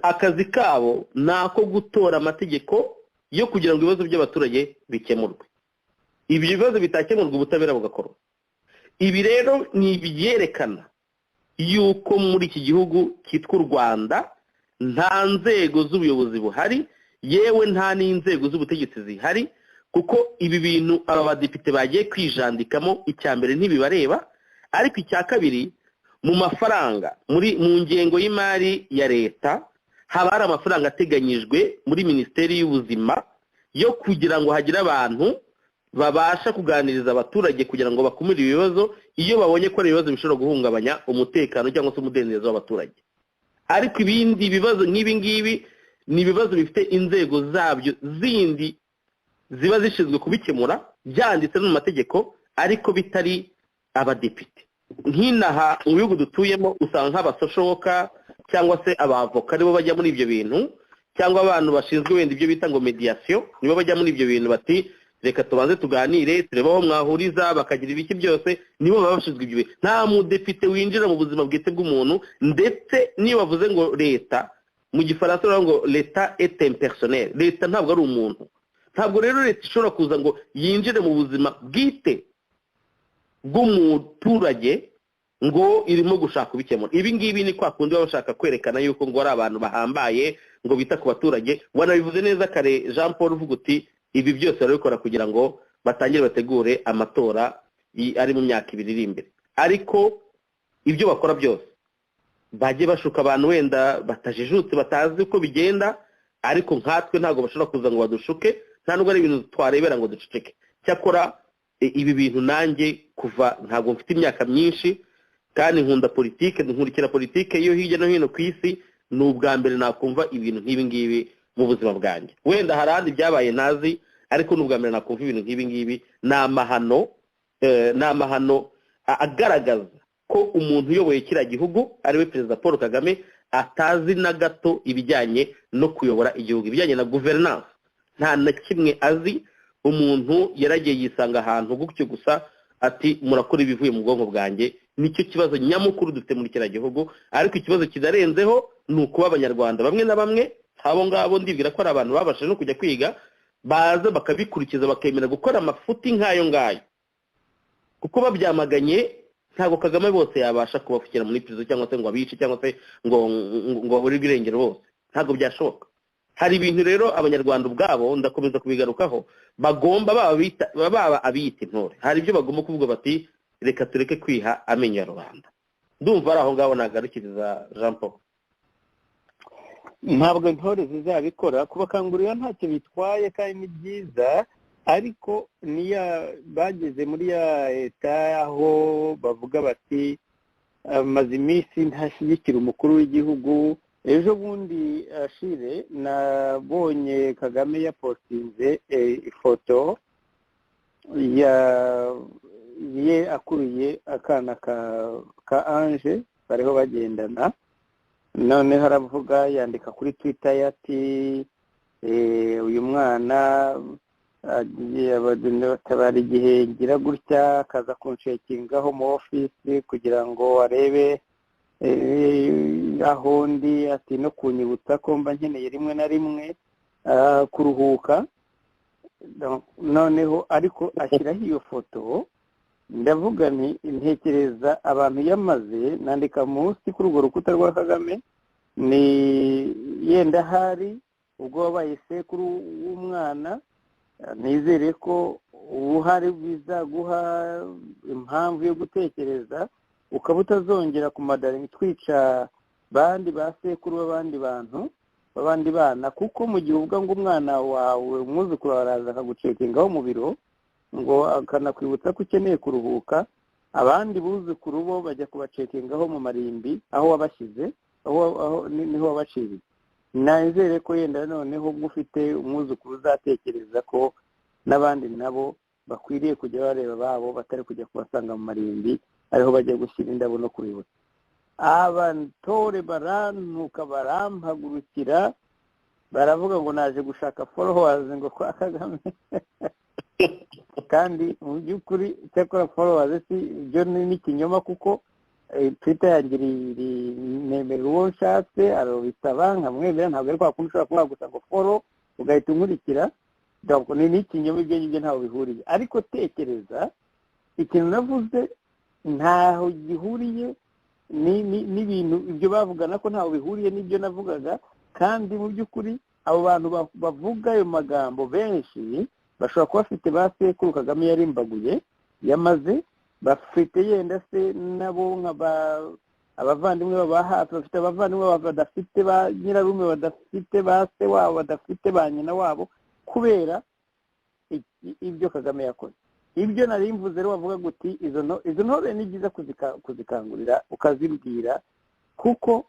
Akazi kabo ni ako gutora amategeko yo kugira ngo ibibazo by'abaturage bikemurwe. Ibyo bibazo bitakemurwa, ubutabera bugakorwa. Ibi rero ni ibyerekana yuko muri iki gihugu cyitwa u Rwanda nta nzego z'ubuyobozi buhari, yewe nta n'inzego z'ubutegetsi zihari, kuko ibi bintu aba badepite bagiye kwijandikamo, icya mbere ntibibareba, ariko icya kabiri, mu mafaranga muri mu ngengo y'imari ya leta haba hari amafaranga ateganyijwe muri Minisiteri y'Ubuzima yo kugira ngo hagire abantu babasha kuganiriza abaturage kugira ngo bakumire ibibazo iyo babonye ko ari ibibazo bishobora guhungabanya umutekano cyangwa se umudendezo w'abaturage. Ariko ibindi bibazo nk'ibi ngibi ni ibibazo bifite inzego zabyo zindi ziba zishinzwe kubikemura, byanditse no mu mategeko, ariko bitari abadepite. Nk'inaha mu bihugu dutuyemo usanga nk'aba social worker cyangwa se abavoka aribo bajya muri ibyo bintu, cyangwa abantu bashinzwe wenda ibyo bita ngo médiation nibo bajya muri ibyo bintu, bati reka tubanze tuganire turebe aho mwahuriza, bakagira ibiki byose, nibo baba bashinzwe ibyo bintu. Nta mudepite winjira mu buzima bwite bw'umuntu. Ndetse niyo bavuze ngo leta, mu Gifaransa baravuga ngo "l'État est impersonnel", leta ntabwo ari umuntu. Ntabwo rero leta ishobora kuza ngo yinjire mu buzima bwite bw'umuturage ngo irimo gushaka kubikemura. Ibi ngibi ni kwa kundi baba bashaka kwerekana yuko ngo ari abantu bahambaye, ngo bita ku baturage. Wanabivuze neza kare, Jean Paul, uvuga uti ibi byose barabikora kugira ngo batangire bategure amatora ari mu myaka 2 iri imbere. Ariko ibyo bakora byose bajye bashuka abantu wenda batajijutse, batazi uko bigenda, ariko nkatwe ntabwo bashobora kuza ngo badushuke, nta nubwo ari ibintu twarebera ngo duceceke. Cyakora ibi bintu nanjye kuva, ntabwo mfite imyaka myinshi kandi nkunda politike, nkurikira politike yo hirya no hino ku isi, ni ubwa mbere nakumva ibintu nk'ibi ngibi mu buzima bwanjye. Wenda hari ahandi byabaye ntazi, ariko ni ubwa mbere nakumva ibintu nk'ibi ngibi. Ni amahano, ni amahano agaragaza ko umuntu uyoboye kiriya gihugu ariwe Perezida Paul Kagame atazi na gato ibijyanye no kuyobora igihugu, ibijyanye na gouvernance nta na kimwe azi. Umuntu yaragiye yisanga ahantu gutyo gusa, ati murakora ibivuye mu bwonko bwanjye. Nicyo kibazo nyamukuru dufite muri kiriya gihugu. Ariko ikibazo kidarenzeho ni ukuba Abanyarwanda bamwe na bamwe, abo ngabo ndibwira ko ari abantu babashije no kujya kwiga, baza bakabikurikiza, bakemera gukora amafuti nk'ayo ngayo, kuko babyamaganye ntabwo Kagame bose yabasha kubafukira muri prison, cyangwa se ngo abice, cyangwa se ngo baburirwe irengero bose, ntabwo byashoboka. Hari ibintu rero Abanyarwanda ubwabo, ndakomeza kubigarukaho, bagomba, baba abiyita intore, hari ibyo bagomba kuvuga bati reka tureke kwiha amenyo ya rubanda. Ndumva ari aho ngaho nagarukiriza, Jean Paul. Ntabwo intore zizabikora. Kubakangurira ntacyo bitwaye kandi ni byiza, ariko niya bageze muri ya leta aho bavuga bati amaze iminsi ntashyigikira umukuru w'igihugu. Ejo bundi ashire nabonye Kagame yapostinze ifoto ya ye akuriye akana ka Ange, bariho bagendana. Noneho aravuga, yandika kuri Twitter ati uyu mwana batabara igihe ngira gutya akaza kunshekingaho mu ofisi kugira ngo arebe aho ndi, ati no kunyibutsa ko mba nkeneye rimwe na rimwe kuruhuka. Noneho ariko ashyiraho iyo foto, ndavuga nti ntekereza abantu yamaze, nandika munsi kuri urwo rukuta rwa Kagame ni yenda hari ubwo wabaye sekuru w'umwana, nizere ko ubuhari bizaguha impamvu yo gutekereza ukaba utazongera kumadara twica bandi ba sekuru b'abandi bantu b'abandi bana, kuko mu gihe uvuga ngo umwana wawe umwuzukuru araza akagucekingaho mu biro ngo akanakwibutsa ko ukeneye kuruhuka, abandi buzukuru bo bajya kubacekingaho mu marimbi aho wabashyize, aho niho wabaciriye. Nizere ko yenda noneho ubwo ufite umwuzukuru uzatekereza ko n'abandi nabo bakwiriye kujya bareba babo, batari kujya kubasanga mu marimbi ariho bajya gushyira indabo no kubibutsa. Abantore barantuka, barampagurukira, baravuga ngo naje gushaka followers ngo kwa Kagame, kandi mu by'ukuri cyakora followers si ibyo ni ikinyoma, kuko Twitter yanjye nemera uwo nshatse arabisaba nkamwemera, ntabwo ari kwa kundi ushobora kuvuga gusa ngo follow ugahita unkurikira, ni n'ikinyoma ibyo ngibyo ntaho bihuriye. Ariko tekereza ikintu navuze ntaho gihuriye n'ibintu ibyo bavugana, ko ntaho bihuriye n'ibyo navugaga, kandi mu by'ukuri abo bantu bavuga ayo magambo benshi bashobora kuba bafite ba sekuru Kagame yarimbaguye yamaze, bafite yenda se nabo nka abavandimwe baba hafi, bafite abavandimwe badafite ba nyirarume, badafite ba se wabo, badafite ba nyina wabo, kubera ibyo Kagame yakoze. Ibyo nari mvuze rero bavuga guti izo ntore ni byiza kuzikangurira ukazibwira, kuko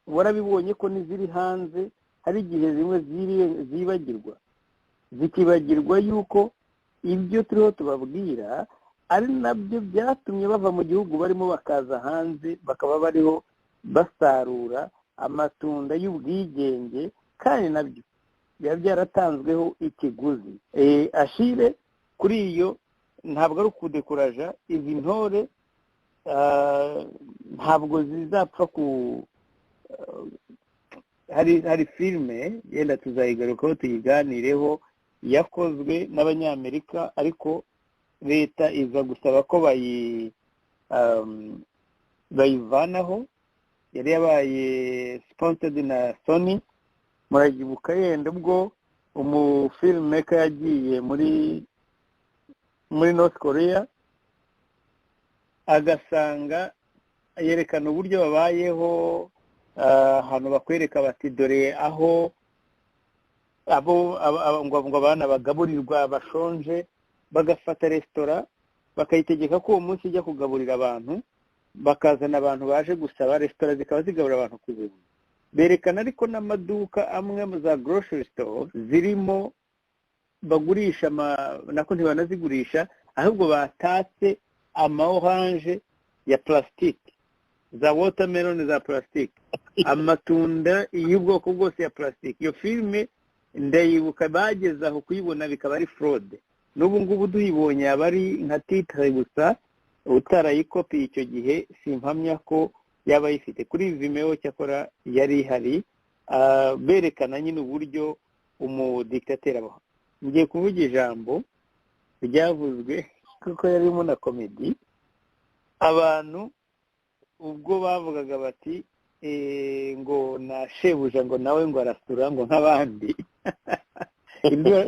warabibonye ko n'iziri hanze hari igihe zimwe zibagirwa, zikibagirwa yuko ibyo turiho tubabwira Ari nabyo byatumye bava mu gihugu barimo bakaza hanze, bakaba bariho basarura amatunda y'ubwigenge, kandi nabyo biba byaratanzweho ikiguzi. Ashire kuri iyo ntabwo ari ukudekuraja izi ntore, ntabwo zizapfa ku hari filime yenda tuzayigarukaho tuyiganireho, yakozwe n'Abanyamerika, ariko leta iza gusaba ko bayivanaho. Yari yabaye sponsored na Sony. Murayibuka yenda ubwo umufilmmaker yagiye muri North Korea, agasanga yerekana uburyo babayeho, ahantu bakwereka bati dore aho abo ngo abana bagaburirwa bashonje, bagafata resitora bakayitegeka ko uwo munsi ijya kugaburira abantu, bakazana abantu baje gusaba, resitora zikaba zigaburira abantu ku buntu. Berekana ariko n'amaduka amwe mu za grocery store zirimo bagurisha, nako ntibanazigurisha, ahubwo batatse ama orange ya plastique, za watermelon za plastique, amatunda y'ubwoko bwose ya plastique. Iyo filime ndayibuka, bageze aho kuyibona bikaba ari fraude. N'ubu ngubu tuyibonye yaba ari nka titre gusa, utarayikopiye icyo gihe simpamya ko yaba ayifite kuri Vimeo. Cyakora yari ihari, berekana nyine uburyo umudiktateri abaho. Ngiye kuvuga ijambo ryavuzwe kuko yarimo na comedy. Abantu ubwo bavugaga bati ngo na shebuja ngo nawe ngo arasura ngo nk'abandi,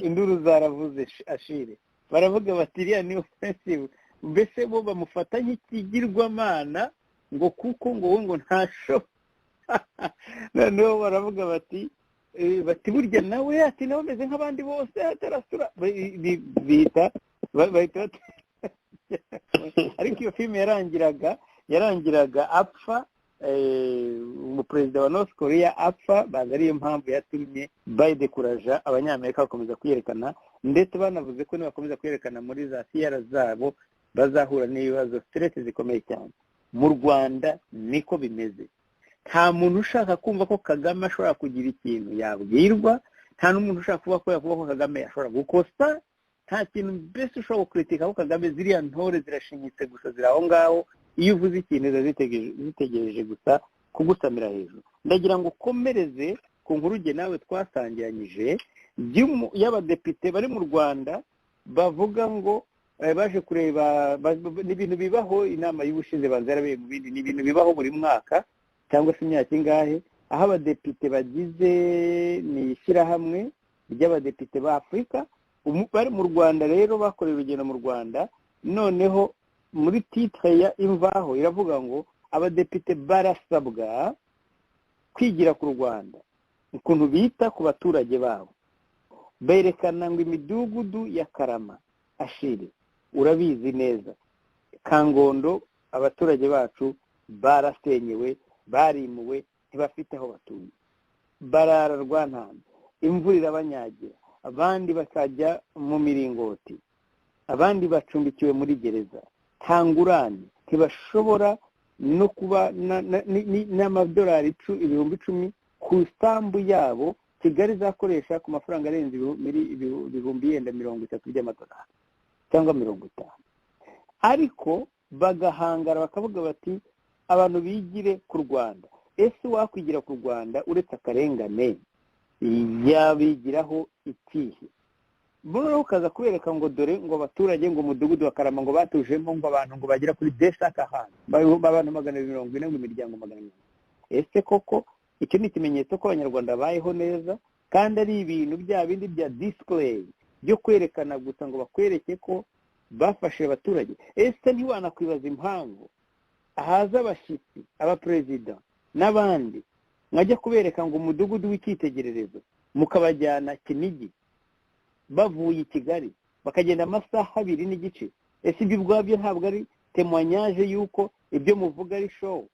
induru zaravuze. Ashire baravuga bati iriya ni offensive, mbese bo bamufata nk'ikigirwamana ngo kuko ngo we ngo ntashoboye. Noneho baravuga bati burya nawe, ati nawe ameze nk'abandi bose, atarasura. Bihita bahita, ariko iyo filime yarangiraga apfa, umuperezida wa North Korea apfa. Baza ariyo mpamvu yatumye bayidekuraja Abanyamerika bakomeza kwiyerekana, ndetse banavuze ko nibakomeza kwiyerekana muri za siyara zabo bazahura n'ibibazo, stress zikomeye cyane. Mu Rwanda niko bimeze. Nta muntu ushaka kumva ko Kagame ashobora kugira ikintu yabwirwa, nta n'umuntu ushaka kuvuga ko yavuga ko Kagame ashobora gukosa, nta kintu mbese ushobora gukritika ko Kagame. Ziriya ntore zirashinyitse gusa, ziri aho ngaho, iyo uvuze ikintu ziba zitegereje gusa kugusamira hejuru. Ndagira ngo ukomereze ku nkuru jye nawe twasangiranyije y'abadepite bari mu Rwanda bavuga ngo baje kureba. Ni ibintu bibaho, inama y'ubushize banza yarabereye mu bindi, ni ibintu bibaho buri mwaka cyangwa se imyaka ingahe, aho abadepite bagize ni ishyirahamwe ry'abadepite ba Afurika bari mu Rwanda. Rero bakoreye urugendo mu Rwanda. Noneho muri titre ya Imvaho iravuga ngo abadepite barasabwa kwigira ku Rwanda ukuntu bita ku baturage babo. Berekana ngo imidugudu ya Karama, Ashire urabizi neza, Kangondo, abaturage bacu barasenyewe, barimuwe, ntibafite aho batuye, barara rwantamba, imvura irabanyagira, abandi bakajya mu miringoti, abandi bacumbikiwe muri gereza, nta ngurane, ntibashobora no kuba n'amadolari 10,000 ku isambu yabo. Kigali izakoresha ku mafaranga arenze ibihumbi yenda 30 by'amadolari cyangwa 50, ariko bagahangara bakavuga bati abantu bigire ku Rwanda. Ese wakwigira ku Rwanda, uretse akarengane, yabigiraho ikihe? Noneho ukaza kubereka ngo dore ngo abaturage ngo umudugudu wa Karama ngo batujemo ngo abantu ngo bagera kuri desaka ahantu abantu 240, ngo imiryango 200. Ese koko icyo ni ikimenyetso ko Abanyarwanda babayeho neza, kandi ari ibintu bya bindi bya display byo kwerekana gusa ngo bakwereke ko bafashe abaturage? Ese ntiwanakwibaza impamvu ahaza abashyitsi, abaperezida n'abandi, mwajya kubereka ngo umudugudu w'icyitegererezo, mukabajyana Kinigi bavuye i Kigali, bakagenda amasaha 2.5? Ese ibyo ubwabyo ntabwo ari témoignage y'uko ibyo muvuga ari show,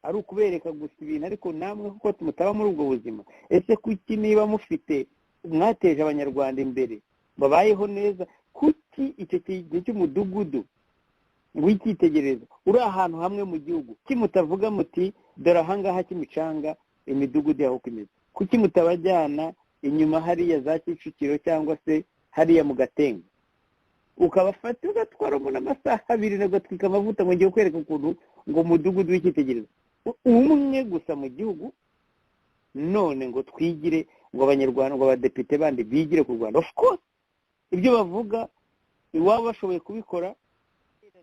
ari ukubereka gusa ibintu, ariko namwe kuko mutaba muri ubwo buzima? Ese kuki niba mufite mwateje Abanyarwanda imbere babayeho neza, kuki icyo kintu cy'umudugudu W'icyitegererezo uri ahantu hamwe mu gihugu, kuki mutavuga muti dore ahangaha Kimicanga imidugudu yaho uko imeze? Kuki mutabajyana inyuma hariya za Kicukiro cyangwa se hariya mu Gatenga, ukabafata ugatwara umuntu amasaha 2 agatwika amavuta ngo ngiye kwereka ukuntu ngo umudugudu w'icyitegererezo umwe gusa mu gihugu, none ngo twigire, ngo abanyarwanda, ngo abadepite bandi bigire ku Rwanda? Of course ibyo bavuga iwabo bashoboye kubikora,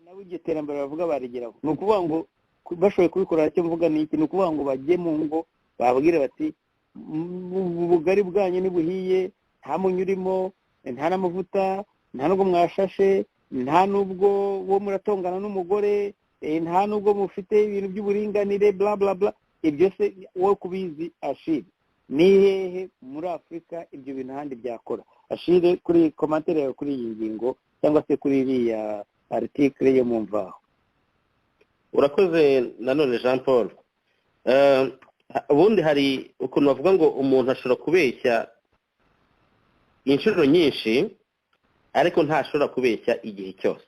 nabo iryo terambere bavuga barigeraho. Ni ukuvuga ngo bashoboye kubikora, icyo mvuga ni iki? Ni ukuvuga ngo bajye mu ngo babwire bati ubugari bwanyu nibuhiye, nta munyu urimo, nta n'amavuta, nta nubwo mwashashe, nta nubwo wo muratongana n'umugore, nta nubwo mufite ibintu by'uburinganire, bla bla bla. Ibyo se wowe kubizi Ashire, ni hehe muri Afurika ibyo bintu ahandi byakora? Ashire, kuri commentaire yawe kuri iyi ngingo cyangwa se kuri iriya article yo mu Mvaho. Urakoze nanone Jean Paul. Ubundi hari ukuntu bavuga ngo umuntu ashobora kubeshya inshuro nyinshi ariko ntashobora kubeshya igihe cyose.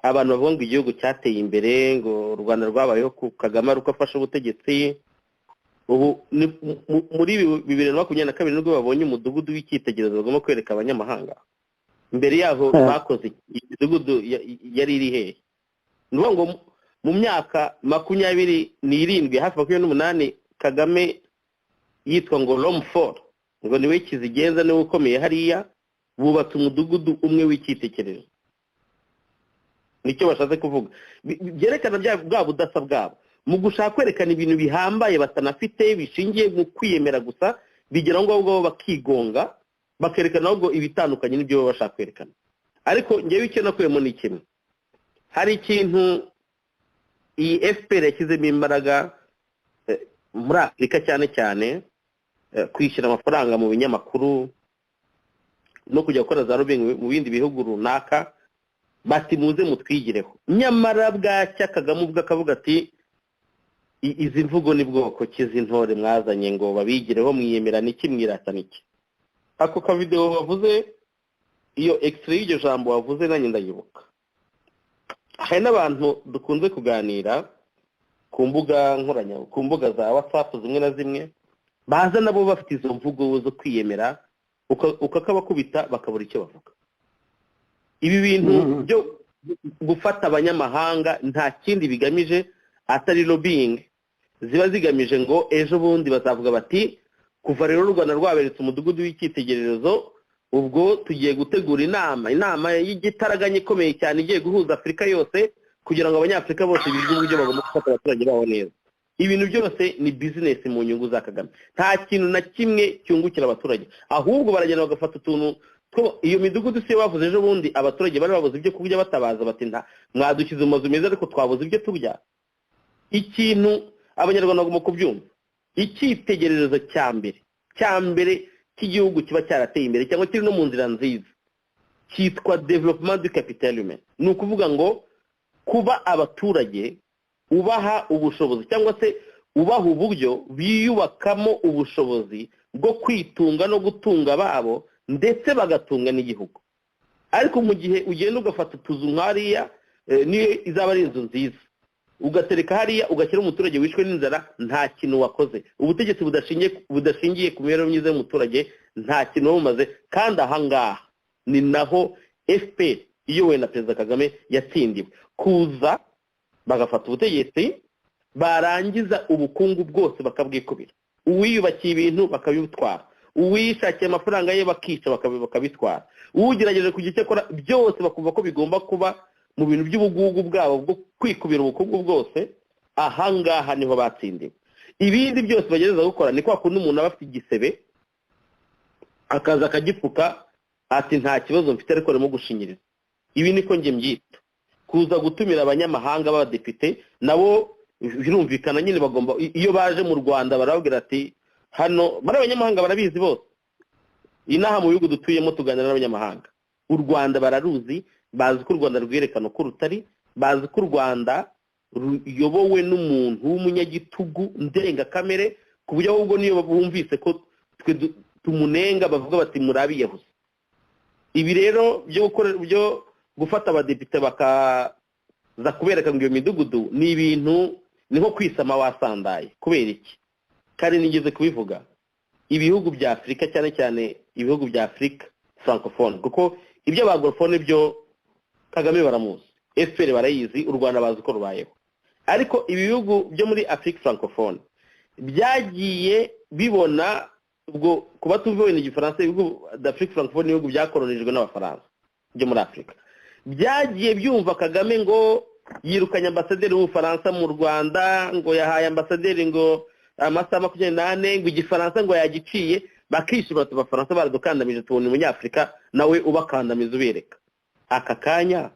Abantu bavuga ngo igihugu cyateye imbere, ngo u Rwanda rwabayeho ku Kagame ari uko afashe ubutegetsi, ubu muri 2022 nibwo babonye umudugudu w'icyitegererezo bagomba kwereka abanyamahanga. Mbere yaho bakoze imidugudu yari iri hehe? Ni ukuvuga ngo mu myaka 27 hafi 28 Kagame yitwa ngo Romford, ngo niwe kizigenza, niwe ukomeye hariya, bubatse umudugudu umwe w'icyitegererezo. Nicyo bashatse kuvuga, byerekana bwa budasa bwabo mu gushaka kwerekana ibintu bihambaye batanafite, bishingiye mu kwiyemera gusa, bigera ngo ahubwo bakigonga bakerekana ahubwo ibitandukanye n'ibyo baba bashaka kwerekana. Ariko ngewe icyo nakuyemo ni kimwe, hari ikintu iyi FPR yashyizemo imbaraga muri Afurika cyane cyane, kwishyura amafaranga mu binyamakuru no kujya gukora za lobbying mu bindi bihugu runaka, bati muze mutwigireho. Nyamara bwacya Kagame ubwo akavuga ati izi mvugo ni bwoko ki z'intore mwazanye ngo babigireho, mwiyemera niki, mwirata niki? Ako ka video wavuze, iyo extrait y'iryo jambo wavuze nanjye ndayibuka. Hari n'abantu dukunze kuganira ku mbuga nkoranya, ku mbuga za WhatsApp zimwe na zimwe, baza nabo bafite izo mvugo zo kwiyemera, ukakabakubita bakabura icyo bavuga. Ibi bintu byo gufata abanyamahanga nta kindi bigamije atari lobbying ziba zigamije ngo ejo bundi bazavuga bati kuva rero u Rwanda rwaberetse umudugudu w'icyitegererezo, ubwo tugiye gutegura inama y'igitaraganya ikomeye cyane igiye guhuza Afurika yose kugira ngo abanyafurika bose bige uburyo bagomba gufata abaturage babo neza. Ibintu byose ni business mu nyungu za Kagame, nta kintu na kimwe cyungukira abaturage, ahubwo baragenda bagafata utuntu. Iyo midugudu si bavuze ejo bundi abaturage bari babuze ibyo kurya batabaza bati nta mwadushyize mu mazu meza ariko twabuze ibyo turya. Ikintu abanyarwanda bagomba kubyumva, icyitegererezo cya mbere cy'igihugu kiba cyarateye imbere cyangwa kiri no mu nzira nziza cyitwa development du capital humain. Ni ukuvuga ngo kuba abaturage ubaha ubushobozi cyangwa se ubaha uburyo biyubakamo ubushobozi bwo kwitunga no gutunga babo ndetse bagatunga n'igihugu. Ariko mu gihe ugenda ugafata utuzu nk'ariya, niyo izaba ari inzu nziza, ugatereka hariya ugashyira umuturage wishwe n'inzara, nta kintu wakoze. Ubutegetsi budashingiye ku mibereho myiza y'umuturage nta kintu bumaze. Kandi ahangaha ni naho FPR iyobowe na Perezida Kagame yatsindiwe, kuza bagafata ubutegetsi barangiza ubukungu bwose bakabwikubira, uwiyubakiye ibintu bakabitwara, uwishakiye amafaranga ye bakica bakabitwara, ugerageje kugira icyo akora byose bakumva ko bigomba kuba mu bintu by'ubugugu bwabo bwo kwikubira ubukungu bwose. Ahangaha niho batsindiwe. Ibindi byose bagerageza gukora ni kwa kundi umuntu aba afite igisebe akaza akagipfuka ati nta kibazo mfite ariko arimo gushinyiriza. Ibi niko nge mbyita kuza gutumira abanyamahanga b'abadepite, nabo birumvikana nyine bagomba, iyo baje mu Rwanda barababwira ati hano bari abanyamahanga barabizi bose, inaha mu bihugu dutuyemo tuganira n'abanyamahanga, u Rwanda bararuzi, bazi ko u Rwanda rwerekana uko rutari, bazi ko u Rwanda ruyobowe n'umuntu w'umunyagitugu ndengakamere, ku buryo ahubwo niyo bumvise ko twe tumunenga bavuga bati murabiyahuze. Ibi rero byo gufata abadepite bakaza za kubereka ngo iyo midugudu ni ibintu ni nko kwisama wasandaye. Kubera iki? Kandi nigeze kubivuga, ibihugu bya Afurika cyane cyane ibihugu bya Afurika francophone, kuko ibyo abanglophone byo Kagame baramuzi, FPR barayizi, u Rwanda bazi uko rubayeho. Ariko ibihugu byo muri Afrique francophone byagiye bibona, ubwo kuba tuvuye n'igifaransa, ibihugu d'Afrique francophone ibihugu byakolonijwe n'Abafaransa byo muri Afrika, byagiye byumva Kagame ngo yirukanye ambasaderi w'Ubufaransa mu Rwanda, ngo yahaye ambasaderi ngo amasaha 24, ngo igifaransa ngo yagiciye, bakishima bati Abafaransa baradukandamije, tubona umunyafurika nawe ubakandamiza ubereka. Aka kanya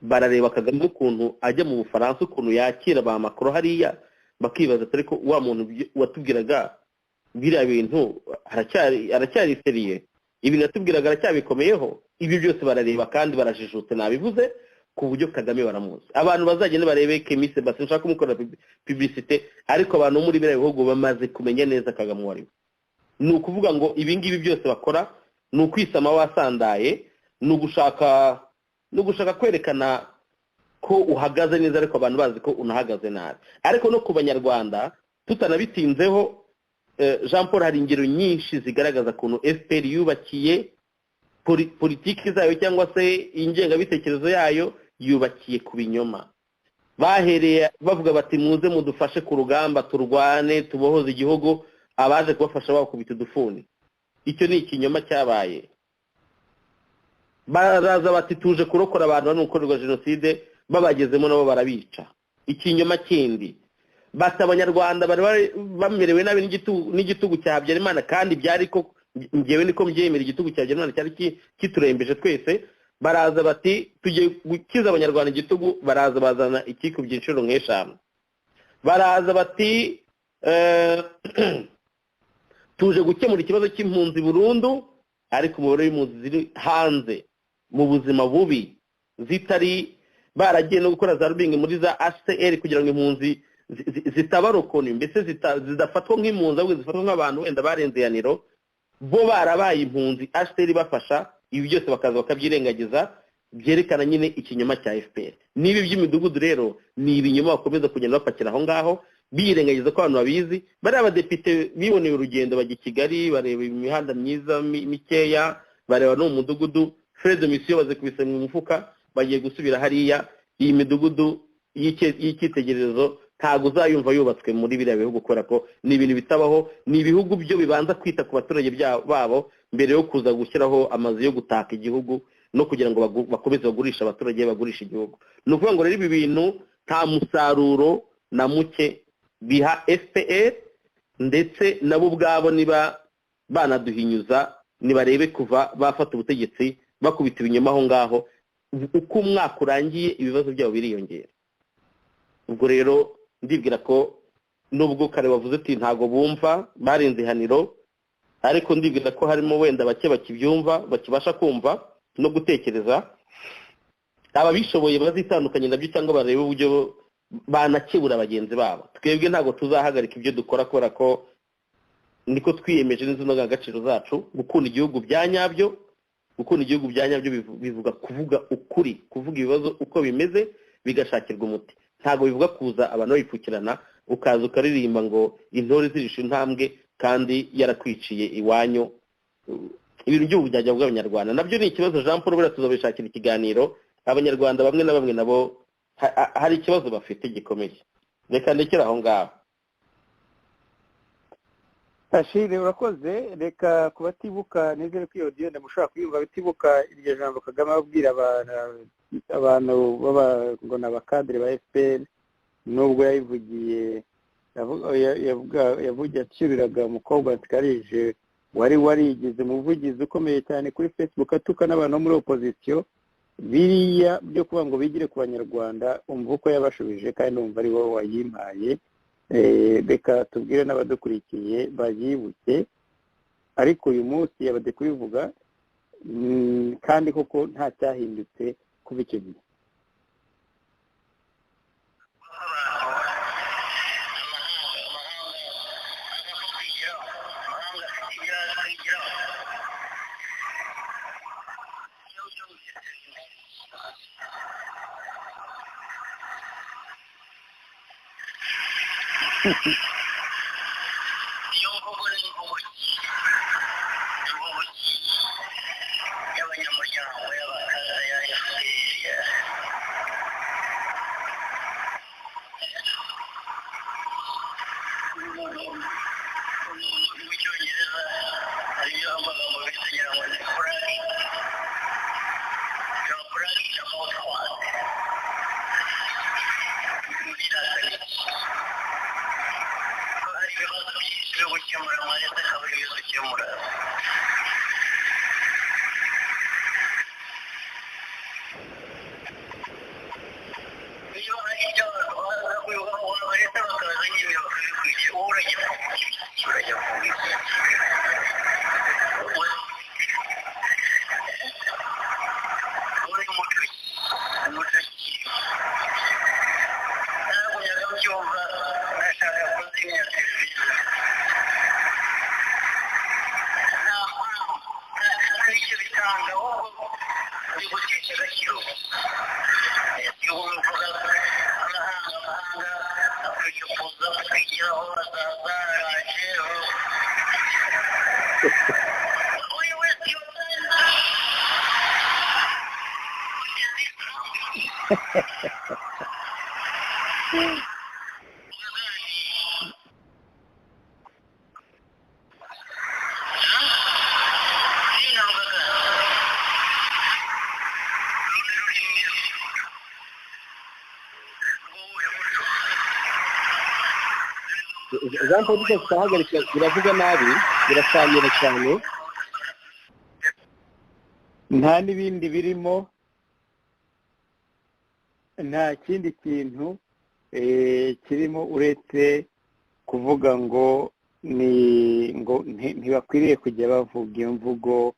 barareba Kagame ukuntu ajya mu Bufaransa, ukuntu yakira ba Macron hariya, bakibaza atari ko wa muntu watubwiraga biriya bintu aracyari seriye, ibintu yatubwiraga aracyabikomeyeho. Ibi byose barareba kandi barajijutse, nabivuze ku buryo Kagame baramuzi. Abantu bazagenda barebe Kemi Sebastien, nshaka kumukorera publicité, ariko abantu muri biriya bihugu bamaze kumenya neza Kagame uwo ari we. Ni ukuvuga ngo ibi ngibi byose bakora ni ukwisama wasandaye, ni ugushaka kwerekana ko uhagaze neza, ariko abantu bazi ko unahagaze nabi. Ariko no ku Banyarwanda tutanabitinzeho, Jean Paul, hari ingero nyinshi zigaragaza ukuntu FPR yubakiye politiki zayo cyangwa se ingengabitekerezo yayo yubakiye ku binyoma. Bahereye bavuga bati muze mudufashe ku rugamba turwane tubohoze igihugu, abaje kubafasha bakubita udufuni. Icyo ni ikinyoma cyabaye. Baraza bati tuje kurokora abantu bari mu gukorerwa jenoside, babagezemo nabo barabica. Ikinyoma kindi, bati Abanyarwanda bari bamerewe nabi n'igitugu cya Habyarimana, kandi byari ko ngewe niko mbyemera, igitugu cya Habyarimana cyari kiturembeje twese. Baraza bati tugiye gukiza Abanyarwanda igitugu, baraza bazana ikikubye inshuro nk'eshanu. Baraza bati tuje gukemura ikibazo cy'impunzi burundu, ariko umubare w'impunzi ziri hanze mu buzima bubi zitari baragiye no gukora za rubingi muri za HCR kugira ngo impunzi zitabarokoni, mbese zidafatwa nk'impunzi ahubwo zifatwa nk'abantu wenda barenze yaniro, bo barabaye impunzi, HCR bafasha. Ibi byose bakaza bakabyirengagiza, byerekana nyine ikinyoma cya FPR. Nibi by'imidugudu rero ni ibinyoma bakomeza kugenda bapakira aho ngaho, birengagiza ko abantu babizi. Bari abadepite biboneye urugendo bajya i Kigali, bareba imihanda myiza mikeya, bareba no mu mudugudu, frais de mission bazikubise mu mufuka, bagiye gusubira hariya. Iyi midugudu y'icyitegererezo ntago uzayumva yubatswe muri biriya bihugu, kubera ko ni ibintu bitabaho. Ni ibihugu byo bibanza kwita ku baturage babo mbere yo kuza gushyiraho amazu yo gutaka igihugu no kugira ngo bakomeze bagurisha abaturage, bagurisha igihugu. Ni ukuvuga ngo rero ibi bintu nta musaruro na muke biha FPR, ndetse nabo ubwabo niba banaduhinyuza, nibarebe kuva bafata ubutegetsi bakubita ibinyoma aho ngaho, uko umwaka urangiye ibibazo byabo biriyongera. Ubwo rero ndibwira ko nubwo kare bavuze ati ntago bumva barenze ihaniro, ariko ndibwira ko harimo wenda bake bakibyumva, bakibasha kumva no gutekereza. Ababishoboye bazitandukanye nabyo cyangwa barebe uburyo banakebura bagenzi babo. Twebwe ntago tuzahagarika ibyo dukora, kubera ko niko twiyemeje n'izo ndangagaciro zacu, gukunda igihugu bya nyabyo. Gukunda igihugu bya nyabyo bivuga kuvuga ukuri, kuvuga ibibazo uko bimeze bigashakirwa umuti. Ntago bivuga kuza abantu bayipfukirana, ukaza ukaririmba ngo intore zirisha intambwe kandi yarakwiciye iwanyu. Ibintu by'ubujyajya bw'Abanyarwanda nabyo ni ikibazo. Jean Paul, buriya tuzabishakira ikiganiro. Abanyarwanda bamwe na bamwe nabo hari ikibazo bafite gikomeye. Reka ndekere aho ngaho. Ashire, urakoze. Reka kubatibuka nizere ko iyo audio ndamushobora kuyumva, batibuka iryo jambo Kagame ababwira abantu baba ngo n'abakadre ba FPR, nubwo yayivugiye yavugiye acyuriraga umukobwa Nsikarije wari warigize umuvugizi ukomeye cyane kuri Facebook atuka n'abantu bo muri opposition, biriya byo kuba ngo bigire ku Banyarwanda, umva uko yabashubije kandi umva ari wowe wayimpaye. Reka tubwire n'abadukurikiye bayibuke, ariko uyu munsi yabade kubivuga kandi koko nta cyahindutse kuva icyo gihe. Iyo mvugo ni imvugo ki? Imvugo ki y'abanyamuryango y'abakaza ya FPR? Mu Cyongereza hariyo amagambo bita ngira ngo ni bragging. You are bragging about what? Ko hari ibibazo byinshi byo gukemura mwaretse akabura ibyo gukemura. Iyo hari ibyo abantu baretse bakaza nyine bakabikwigira, wowe urajya kuvuga iki? Urajya kuvuga iki? Wowe ni umuco ki? Umuco ki? Naragumyaga mbyumva, nashaka kuzimya televiziyo. Nta mpamvu, nta n'icyo bitanga, ahubwo bigutesha agaciro. Iyo uvuga amahanga akwiye kuza kutwigiraho, azaza araje. Uyu wese iyo Jean Paul tutahagarika, biravuga nabi, birasangira cyane. Nta n'ibindi birimo, nta kindi kintu kirimo uretse kuvuga ngo ni ngo ntibakwiriye kujya bavuga iyo mvugo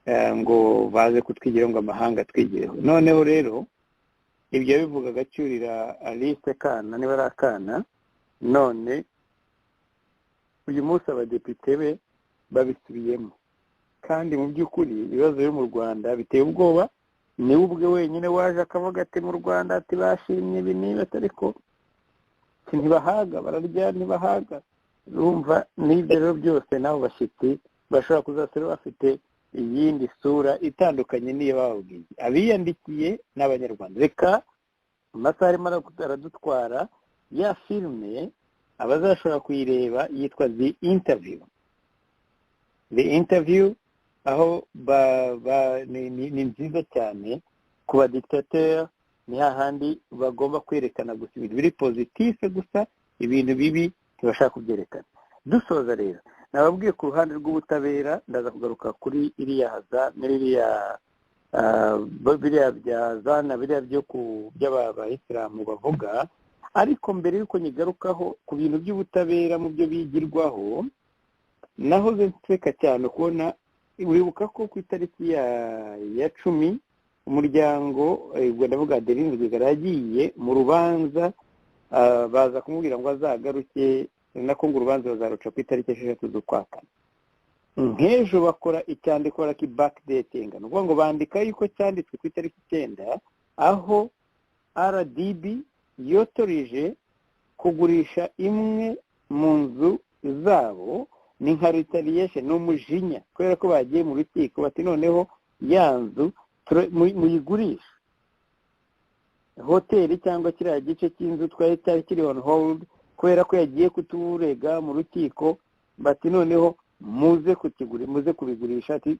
ngo baze kutwigiraho, ngo amahanga atwigireho. Noneho rero ibyo bivugaga acyurira Alice Kana, niba ari akana, none uyu munsi abadepite be babisubiyemo. Kandi mu by'ukuri ibibazo biri mu Rwanda biteye ubwoba. Niwe ubwe wenyine waje akavuga ati mu Rwanda ati bashimye ibi niba ariko ntibahaga, bararya ntibahaga. Urumva n'ibyo rero byose n'abo bashyitsi bashobora kuzasura bafite iyindi sura itandukanye n'iyo bababwiye. Abiyandikiye n'Abanyarwanda. Reka amasaha arimo aradutwara, ya filime abazashobora kuyireba yitwa The Interview. The Interview aho ni nziza cyane ku ba dictateur, ni hahandi bagomba kwerekana gusa ibintu biri positif gusa, ibintu bibi ntibashaka kubyerekana. Dusoza rero nababwiye ku ruhande rw'ubutabera, ndaza kugaruka kuri iriya haza n'iriya biriya bya zana, biriya byo ku by'abayisilamu bavuga. Ariko mbere yuko nyigarukaho ku bintu by'ubutabera mu byo bigirwaho, nahoze nseka cyane kubona, wibuka ko ku itariki ya 10 umuryango ubwo ndavuga Adeline Rwigara yagiye mu rubanza, baza kumubwira ngo azagaruke, nako ngo urubanza bazaruca ku itariki 6 z'ukwa kane. Nk'ejo bakora icyandiko baraki backdating, ni ukuvuga ngo bandika yuko cyanditswe ku itariki 9, aho RDB yotorije kugurisha imwe mu nzu zabo. Ni nka retaliation, ni umujinya kubera ko bagiye mu rukiko bati noneho ya nzu muyigurisha hoteli cyangwa kiriya gice cy'inzu twari cyari kiri on hold kubera ko yagiye kuturega mu rukiko, bati noneho muze kukigura, muze kubigurisha. Ati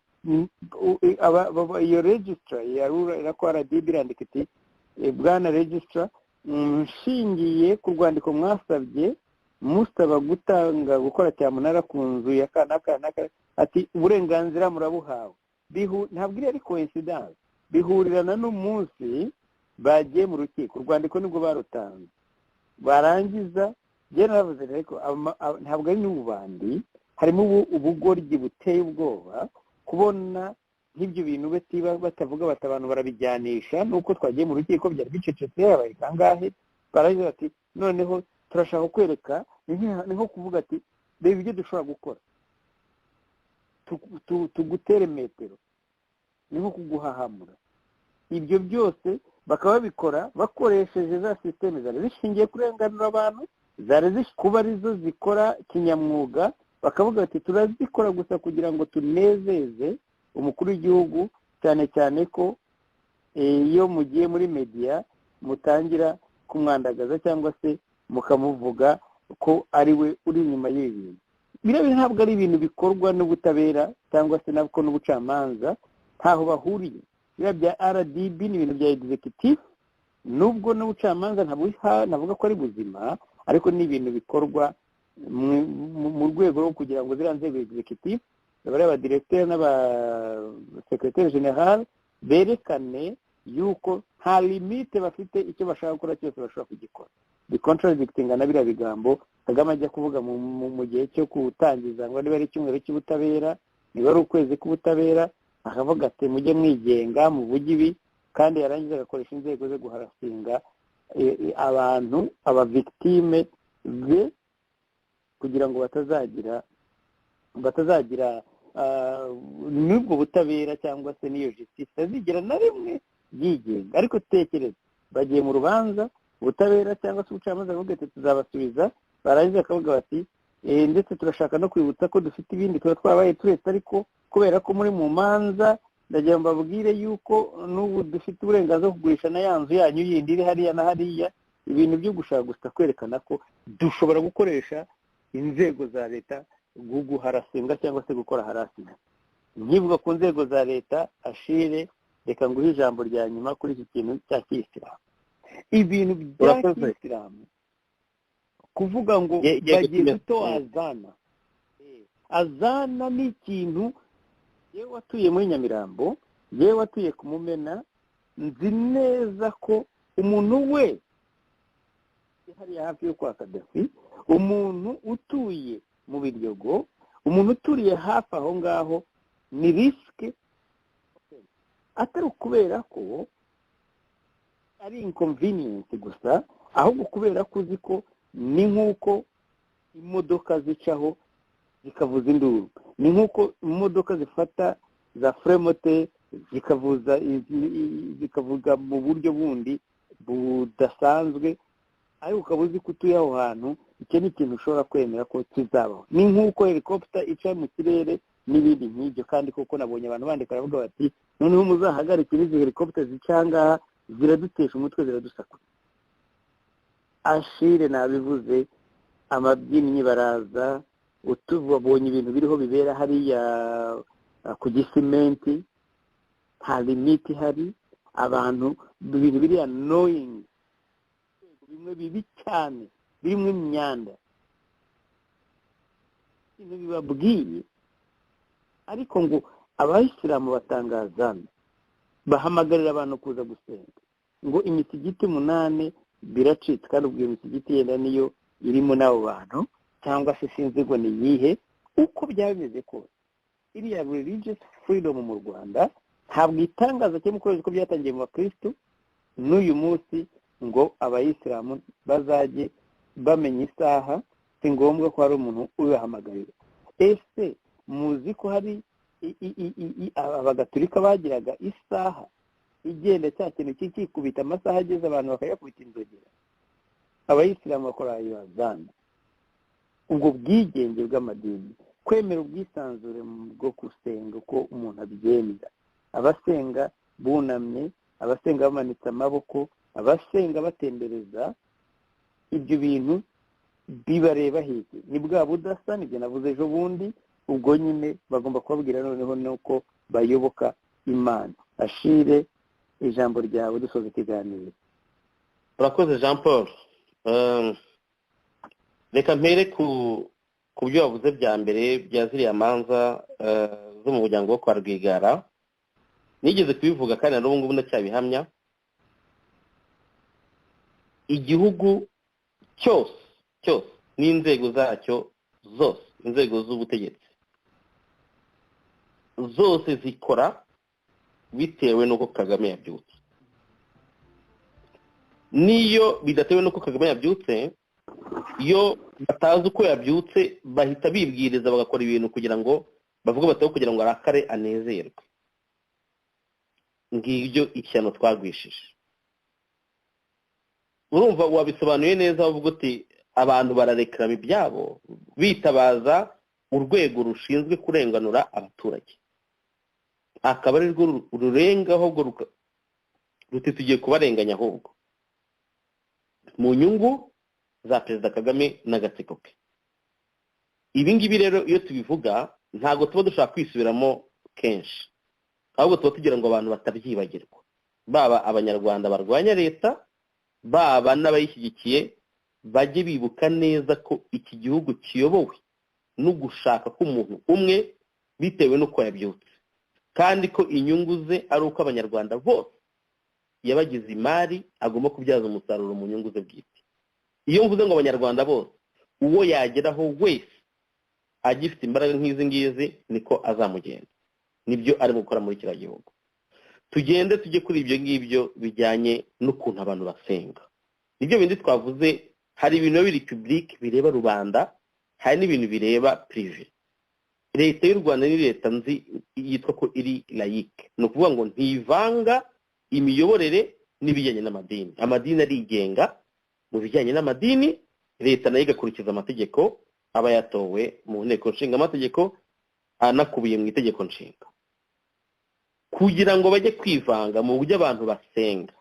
iyo registra ya RDB irandika iti bwana registra, nshingiye ku rwandiko mwasabye musaba gutanga gukora cyamunara ku nzu ya kanaka, ati uburenganzira murabuhawe. Ntabwo iri ari coincidence, bihurirana n'umunsi bagiye mu rukiko, urwandiko nibwo barutanze. Barangiza njye naravuze ariko ntabwo ari n'ububandi, harimo ubugoryi buteye ubwoba kubona nk'ibyo bintu batavuga bati abantu barabijyanisha nuko twagiye mu rukiko byari bicecetse yabaye kangahe. Barangiza bati noneho turashaka kwereka, ni nko kuvuga ati reba ibyo dushobora gukora, tugutere metero, ni nko kuguhahamura. Ibyo byose bakaba babikora bakoresheje za systeme zari zishingiye kurenganura abantu, Zari kuba arizo zikora kinyamwuga, bakavuga bati turazikora gusa kugira ngo tunezeze umukuru w'igihugu, cyane cyane ko iyo mugiye muri media mutangira kumwandagaza cyangwa se mukamuvuga ko ari we uri inyuma y'ibi bintu. Biriya ntabwo ari ibintu bikorwa n'ubutabera cyangwa se nabwo n'ubucamanza, ntaho bahuriye. Biriya bya RDB ni ibintu bya executive, nubwo n'ubucamanza ntavuga ko ari buzima, ariko ni ibintu bikorwa mu rwego rwo kugira ngo ziriya nzego executive, bariya ba directeur n'aba secrétaire général berekane yuko nta limite bafite, icyo bashaka gukora cyose bashobora kugikora. Bicontradictinga na biriya bigambo Kagame ajya kuvuga mu gihe cyo kutangiza ngo niba ari icyumweru cy'ubutabera, niba ari ukwezi k'ubutabera, akavuga ati mujye mwigenga muvuge ibi, kandi yarangiza agakoresha inzego zo guharasinga abantu, aba victime be, kugira ngo batazagira n'ubwo butabera cyangwa se n'iyo justice itazigera na rimwe yigenga. Ariko tekereza bagiye mu rubanza, ubutabera cyangwa se ubucamanza bavuga ati tuzabasubiza, barangiza bakavuga bati ndetse turashaka no kwibutsa ko dufite ibindi tuba twabaye turetse, ariko kubera ko muri mu manza ndagira ngo mbabwire yuko n'ubu dufite uburenganzira bwo kugurisha na ya nzu yanyu yindi iri hariya na hariya. Ibintu byo gushaka gusa kwerekana ko dushobora gukoresha inzego za leta guharasinga cyangwa se gukora harasinga. Nkivuga ku nzego za leta, Ashire, reka nguhe ijambo rya nyuma kuri iki kintu cya kiyisilamu. Ibintu bya kiyisilamu kuvuga ngo bagiye gutoa azana, azana ni ikintu yewe watuye muri Nyamirambo, yewe watuye ku Mumena, nzi neza ko umuntu we hariya hafi yo kwa Kadafi, umuntu utuye mu Biryogo, umuntu uturiye hafi aho ngaho ni risike, atari ukubera ko ari inconvenience gusa, ahubwo kubera ko uzi ko ni nk'uko imodoka zicaho zikavuza induru, ni nk'uko imodoka zifata za fremote zikavuza, zikavuga mu buryo bundi budasanzwe, ariko ukaba uzi ko utuye aho hantu, icyo ni ikintu ushobora kwemera ko kizabaho. Ni nk'uko helicopter ica mu kirere n'ibindi nk'ibyo. Kandi koko nabonye abantu bandika baravuga bati noneho muzahagarike izi helicopter zica aha ngaha, ziradutesha umutwe, ziradusakura. Ashire nabivuze, amabyinnyi baraza, utubonye ibintu biriho bibera hariya ku Gisimenti, nta limite ihari, abantu ibintu biri annoying, bimwe bibi cyane birimo imyanda, ibintu bibabwiye. Ariko ngo abayisilamu batangazana, bahamagarira abantu kuza gusenga, ngo imisigiti 8 biracitse, kandi ubwo iyo misigiti yenda niyo irimo n'abo bantu, cyangwa se sinzi ngo ni iyihe. Uko byaba bimeze kose, iriya religious freedom mu Rwanda ntabwo itangaza cyo mu kwezi ko byatangiye mu bakristo, n'uyu munsi ngo abayisilamu bazajye bamenya isaha, si ngombwa ko hari umuntu ubahamagarira. Ese muzi ko hari abagatulika bagiraga isaha igenda cya kintu kikikubita amasaha ageze abantu bakayakubita inzogera, abayisilamu bakora ayo azana. Ubwo bwigenge bw'amadini, kwemera ubwisanzure bwo gusenga uko umuntu abyemera, abasenga bunamye, abasenga bamanitse amaboko, abasenga batembereza, ibyo bintu bibareba hiki ni bwa budasa, nibyo navuze ejo bundi. Ubwo nyine bagomba kubabwira noneho nuko bayoboka Imana. Ashire, ijambo ryawe dusoza ikiganiro. Urakoze Jean Paul. Reka mpere ku byo wavuze bya mbere bya ziriya manza zo mu muryango wo kwa Rwigara. Nigeze kubivuga kandi na n'ubu ngubu ndacyabihamya, igihugu cyose cyose n'inzego zacyo zose, inzego z'ubutegetsi zose zikora bitewe n'uko Kagame yabyutse. Niyo bidatewe n'uko Kagame yabyutse, iyo batazi uko yabyutse bahita bibwiriza bagakora ibintu kugira ngo bavuge bataho kugira ngo arakare anezerwe. Ngibyo ishyano twagwishije. Urumva wabisobanuye neza uvuga uti Abantu barareklama ibyabo bitabaza urwego rushinzwe kurenganura abaturage, akaba ari rwo rurengaho ruti tugiye kubarenganya ahubwo mu nyungu za Perezida Kagame n'agatsiko ke. Ibi ngibi rero iyo tubivuga ntabwo tuba dushaka kwisubiramo kenshi, ahubwo tuba tugira ngo abantu batabyibagirwa, baba abanyarwanda barwanya leta, baba n'abayishyigikiye, bajye bibuka neza ko iki gihugu kiyobowe no gushaka k'umuntu umwe bitewe n'uko yabyutse, kandi ko inyungu ze ari uko abanyarwanda bose yabagize imari agomba kubyaza umusaruro mu nyungu ze bwite. Iyo mvuze ngo abanyarwanda bose, uwo yageraho wese agifite imbaraga nk'izi ngizi niko azamugenda, nibyo arimo gukora muri kiriya gihugu. Tugende tujye kuri ibyo ngibyo bijyanye n'ukuntu abantu basenga. Nibyo bindi twavuze, hari ibintu biri public bireba rubanda, hari n'ibintu bireba privé. Leta y'u Rwanda ni leta nzi yitwa ko iri laïque, ni ukuvuga ngo ntivanga imiyoborere n'ibijyanye n'amadini. Amadini arigenga mu bijyanye n'amadini, leta nayo igakurikiza amategeko aba yatowe mu nteko nshinga amategeko anakubiye mu itegeko nshinga. Kugira ngo bajye kwivanga mu buryo abantu basenga,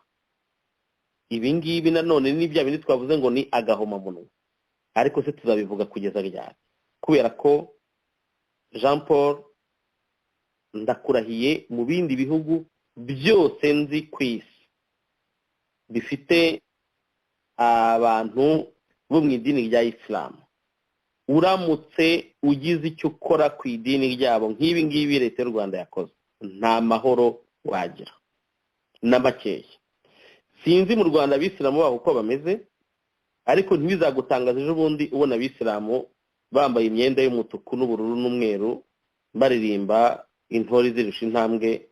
ibi ngibi nanone ni bya bindi twavuze ngo ni agahomamunwa, ariko se tuzabivuga kugeza ryari? Kubera ko Jean Paul ndakurahiye, mu bindi bihugu byose nzi ku isi bifite abantu bo mu idini rya Isilamu, uramutse ugize icyo ukora ku idini ryabo nk'ibi ngibi leta y'u Rwanda yakoze, nta mahoro wagira na makeya. Sinzi mu Rwanda abisilamu babo uko bameze, ariko ntibizagutangaza ejo bundi ubona abisilamu bambaye imyenda y'umutuku n'ubururu n'umweru baririmba intore zirusha intambwe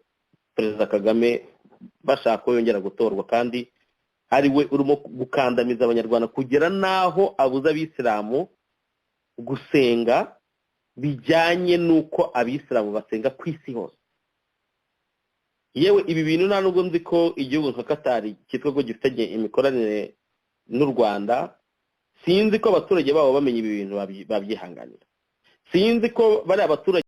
Perezida Kagame, bashaka ko yongera gutorwa, kandi ari we urimo gukandamiza abanyarwanda kugera n'aho abuza abisilamu gusenga bijyanye n'uko abisilamu basenga ku isi hose. Yewe ibi bintu nta nubwo nzi ko igihugu nka Katari cyitwa ko gifitanye imikoranire n'u Rwanda, sinzi ko abaturage babo bamenye ibi bintu babyihanganira, sinzi ko bari abaturage.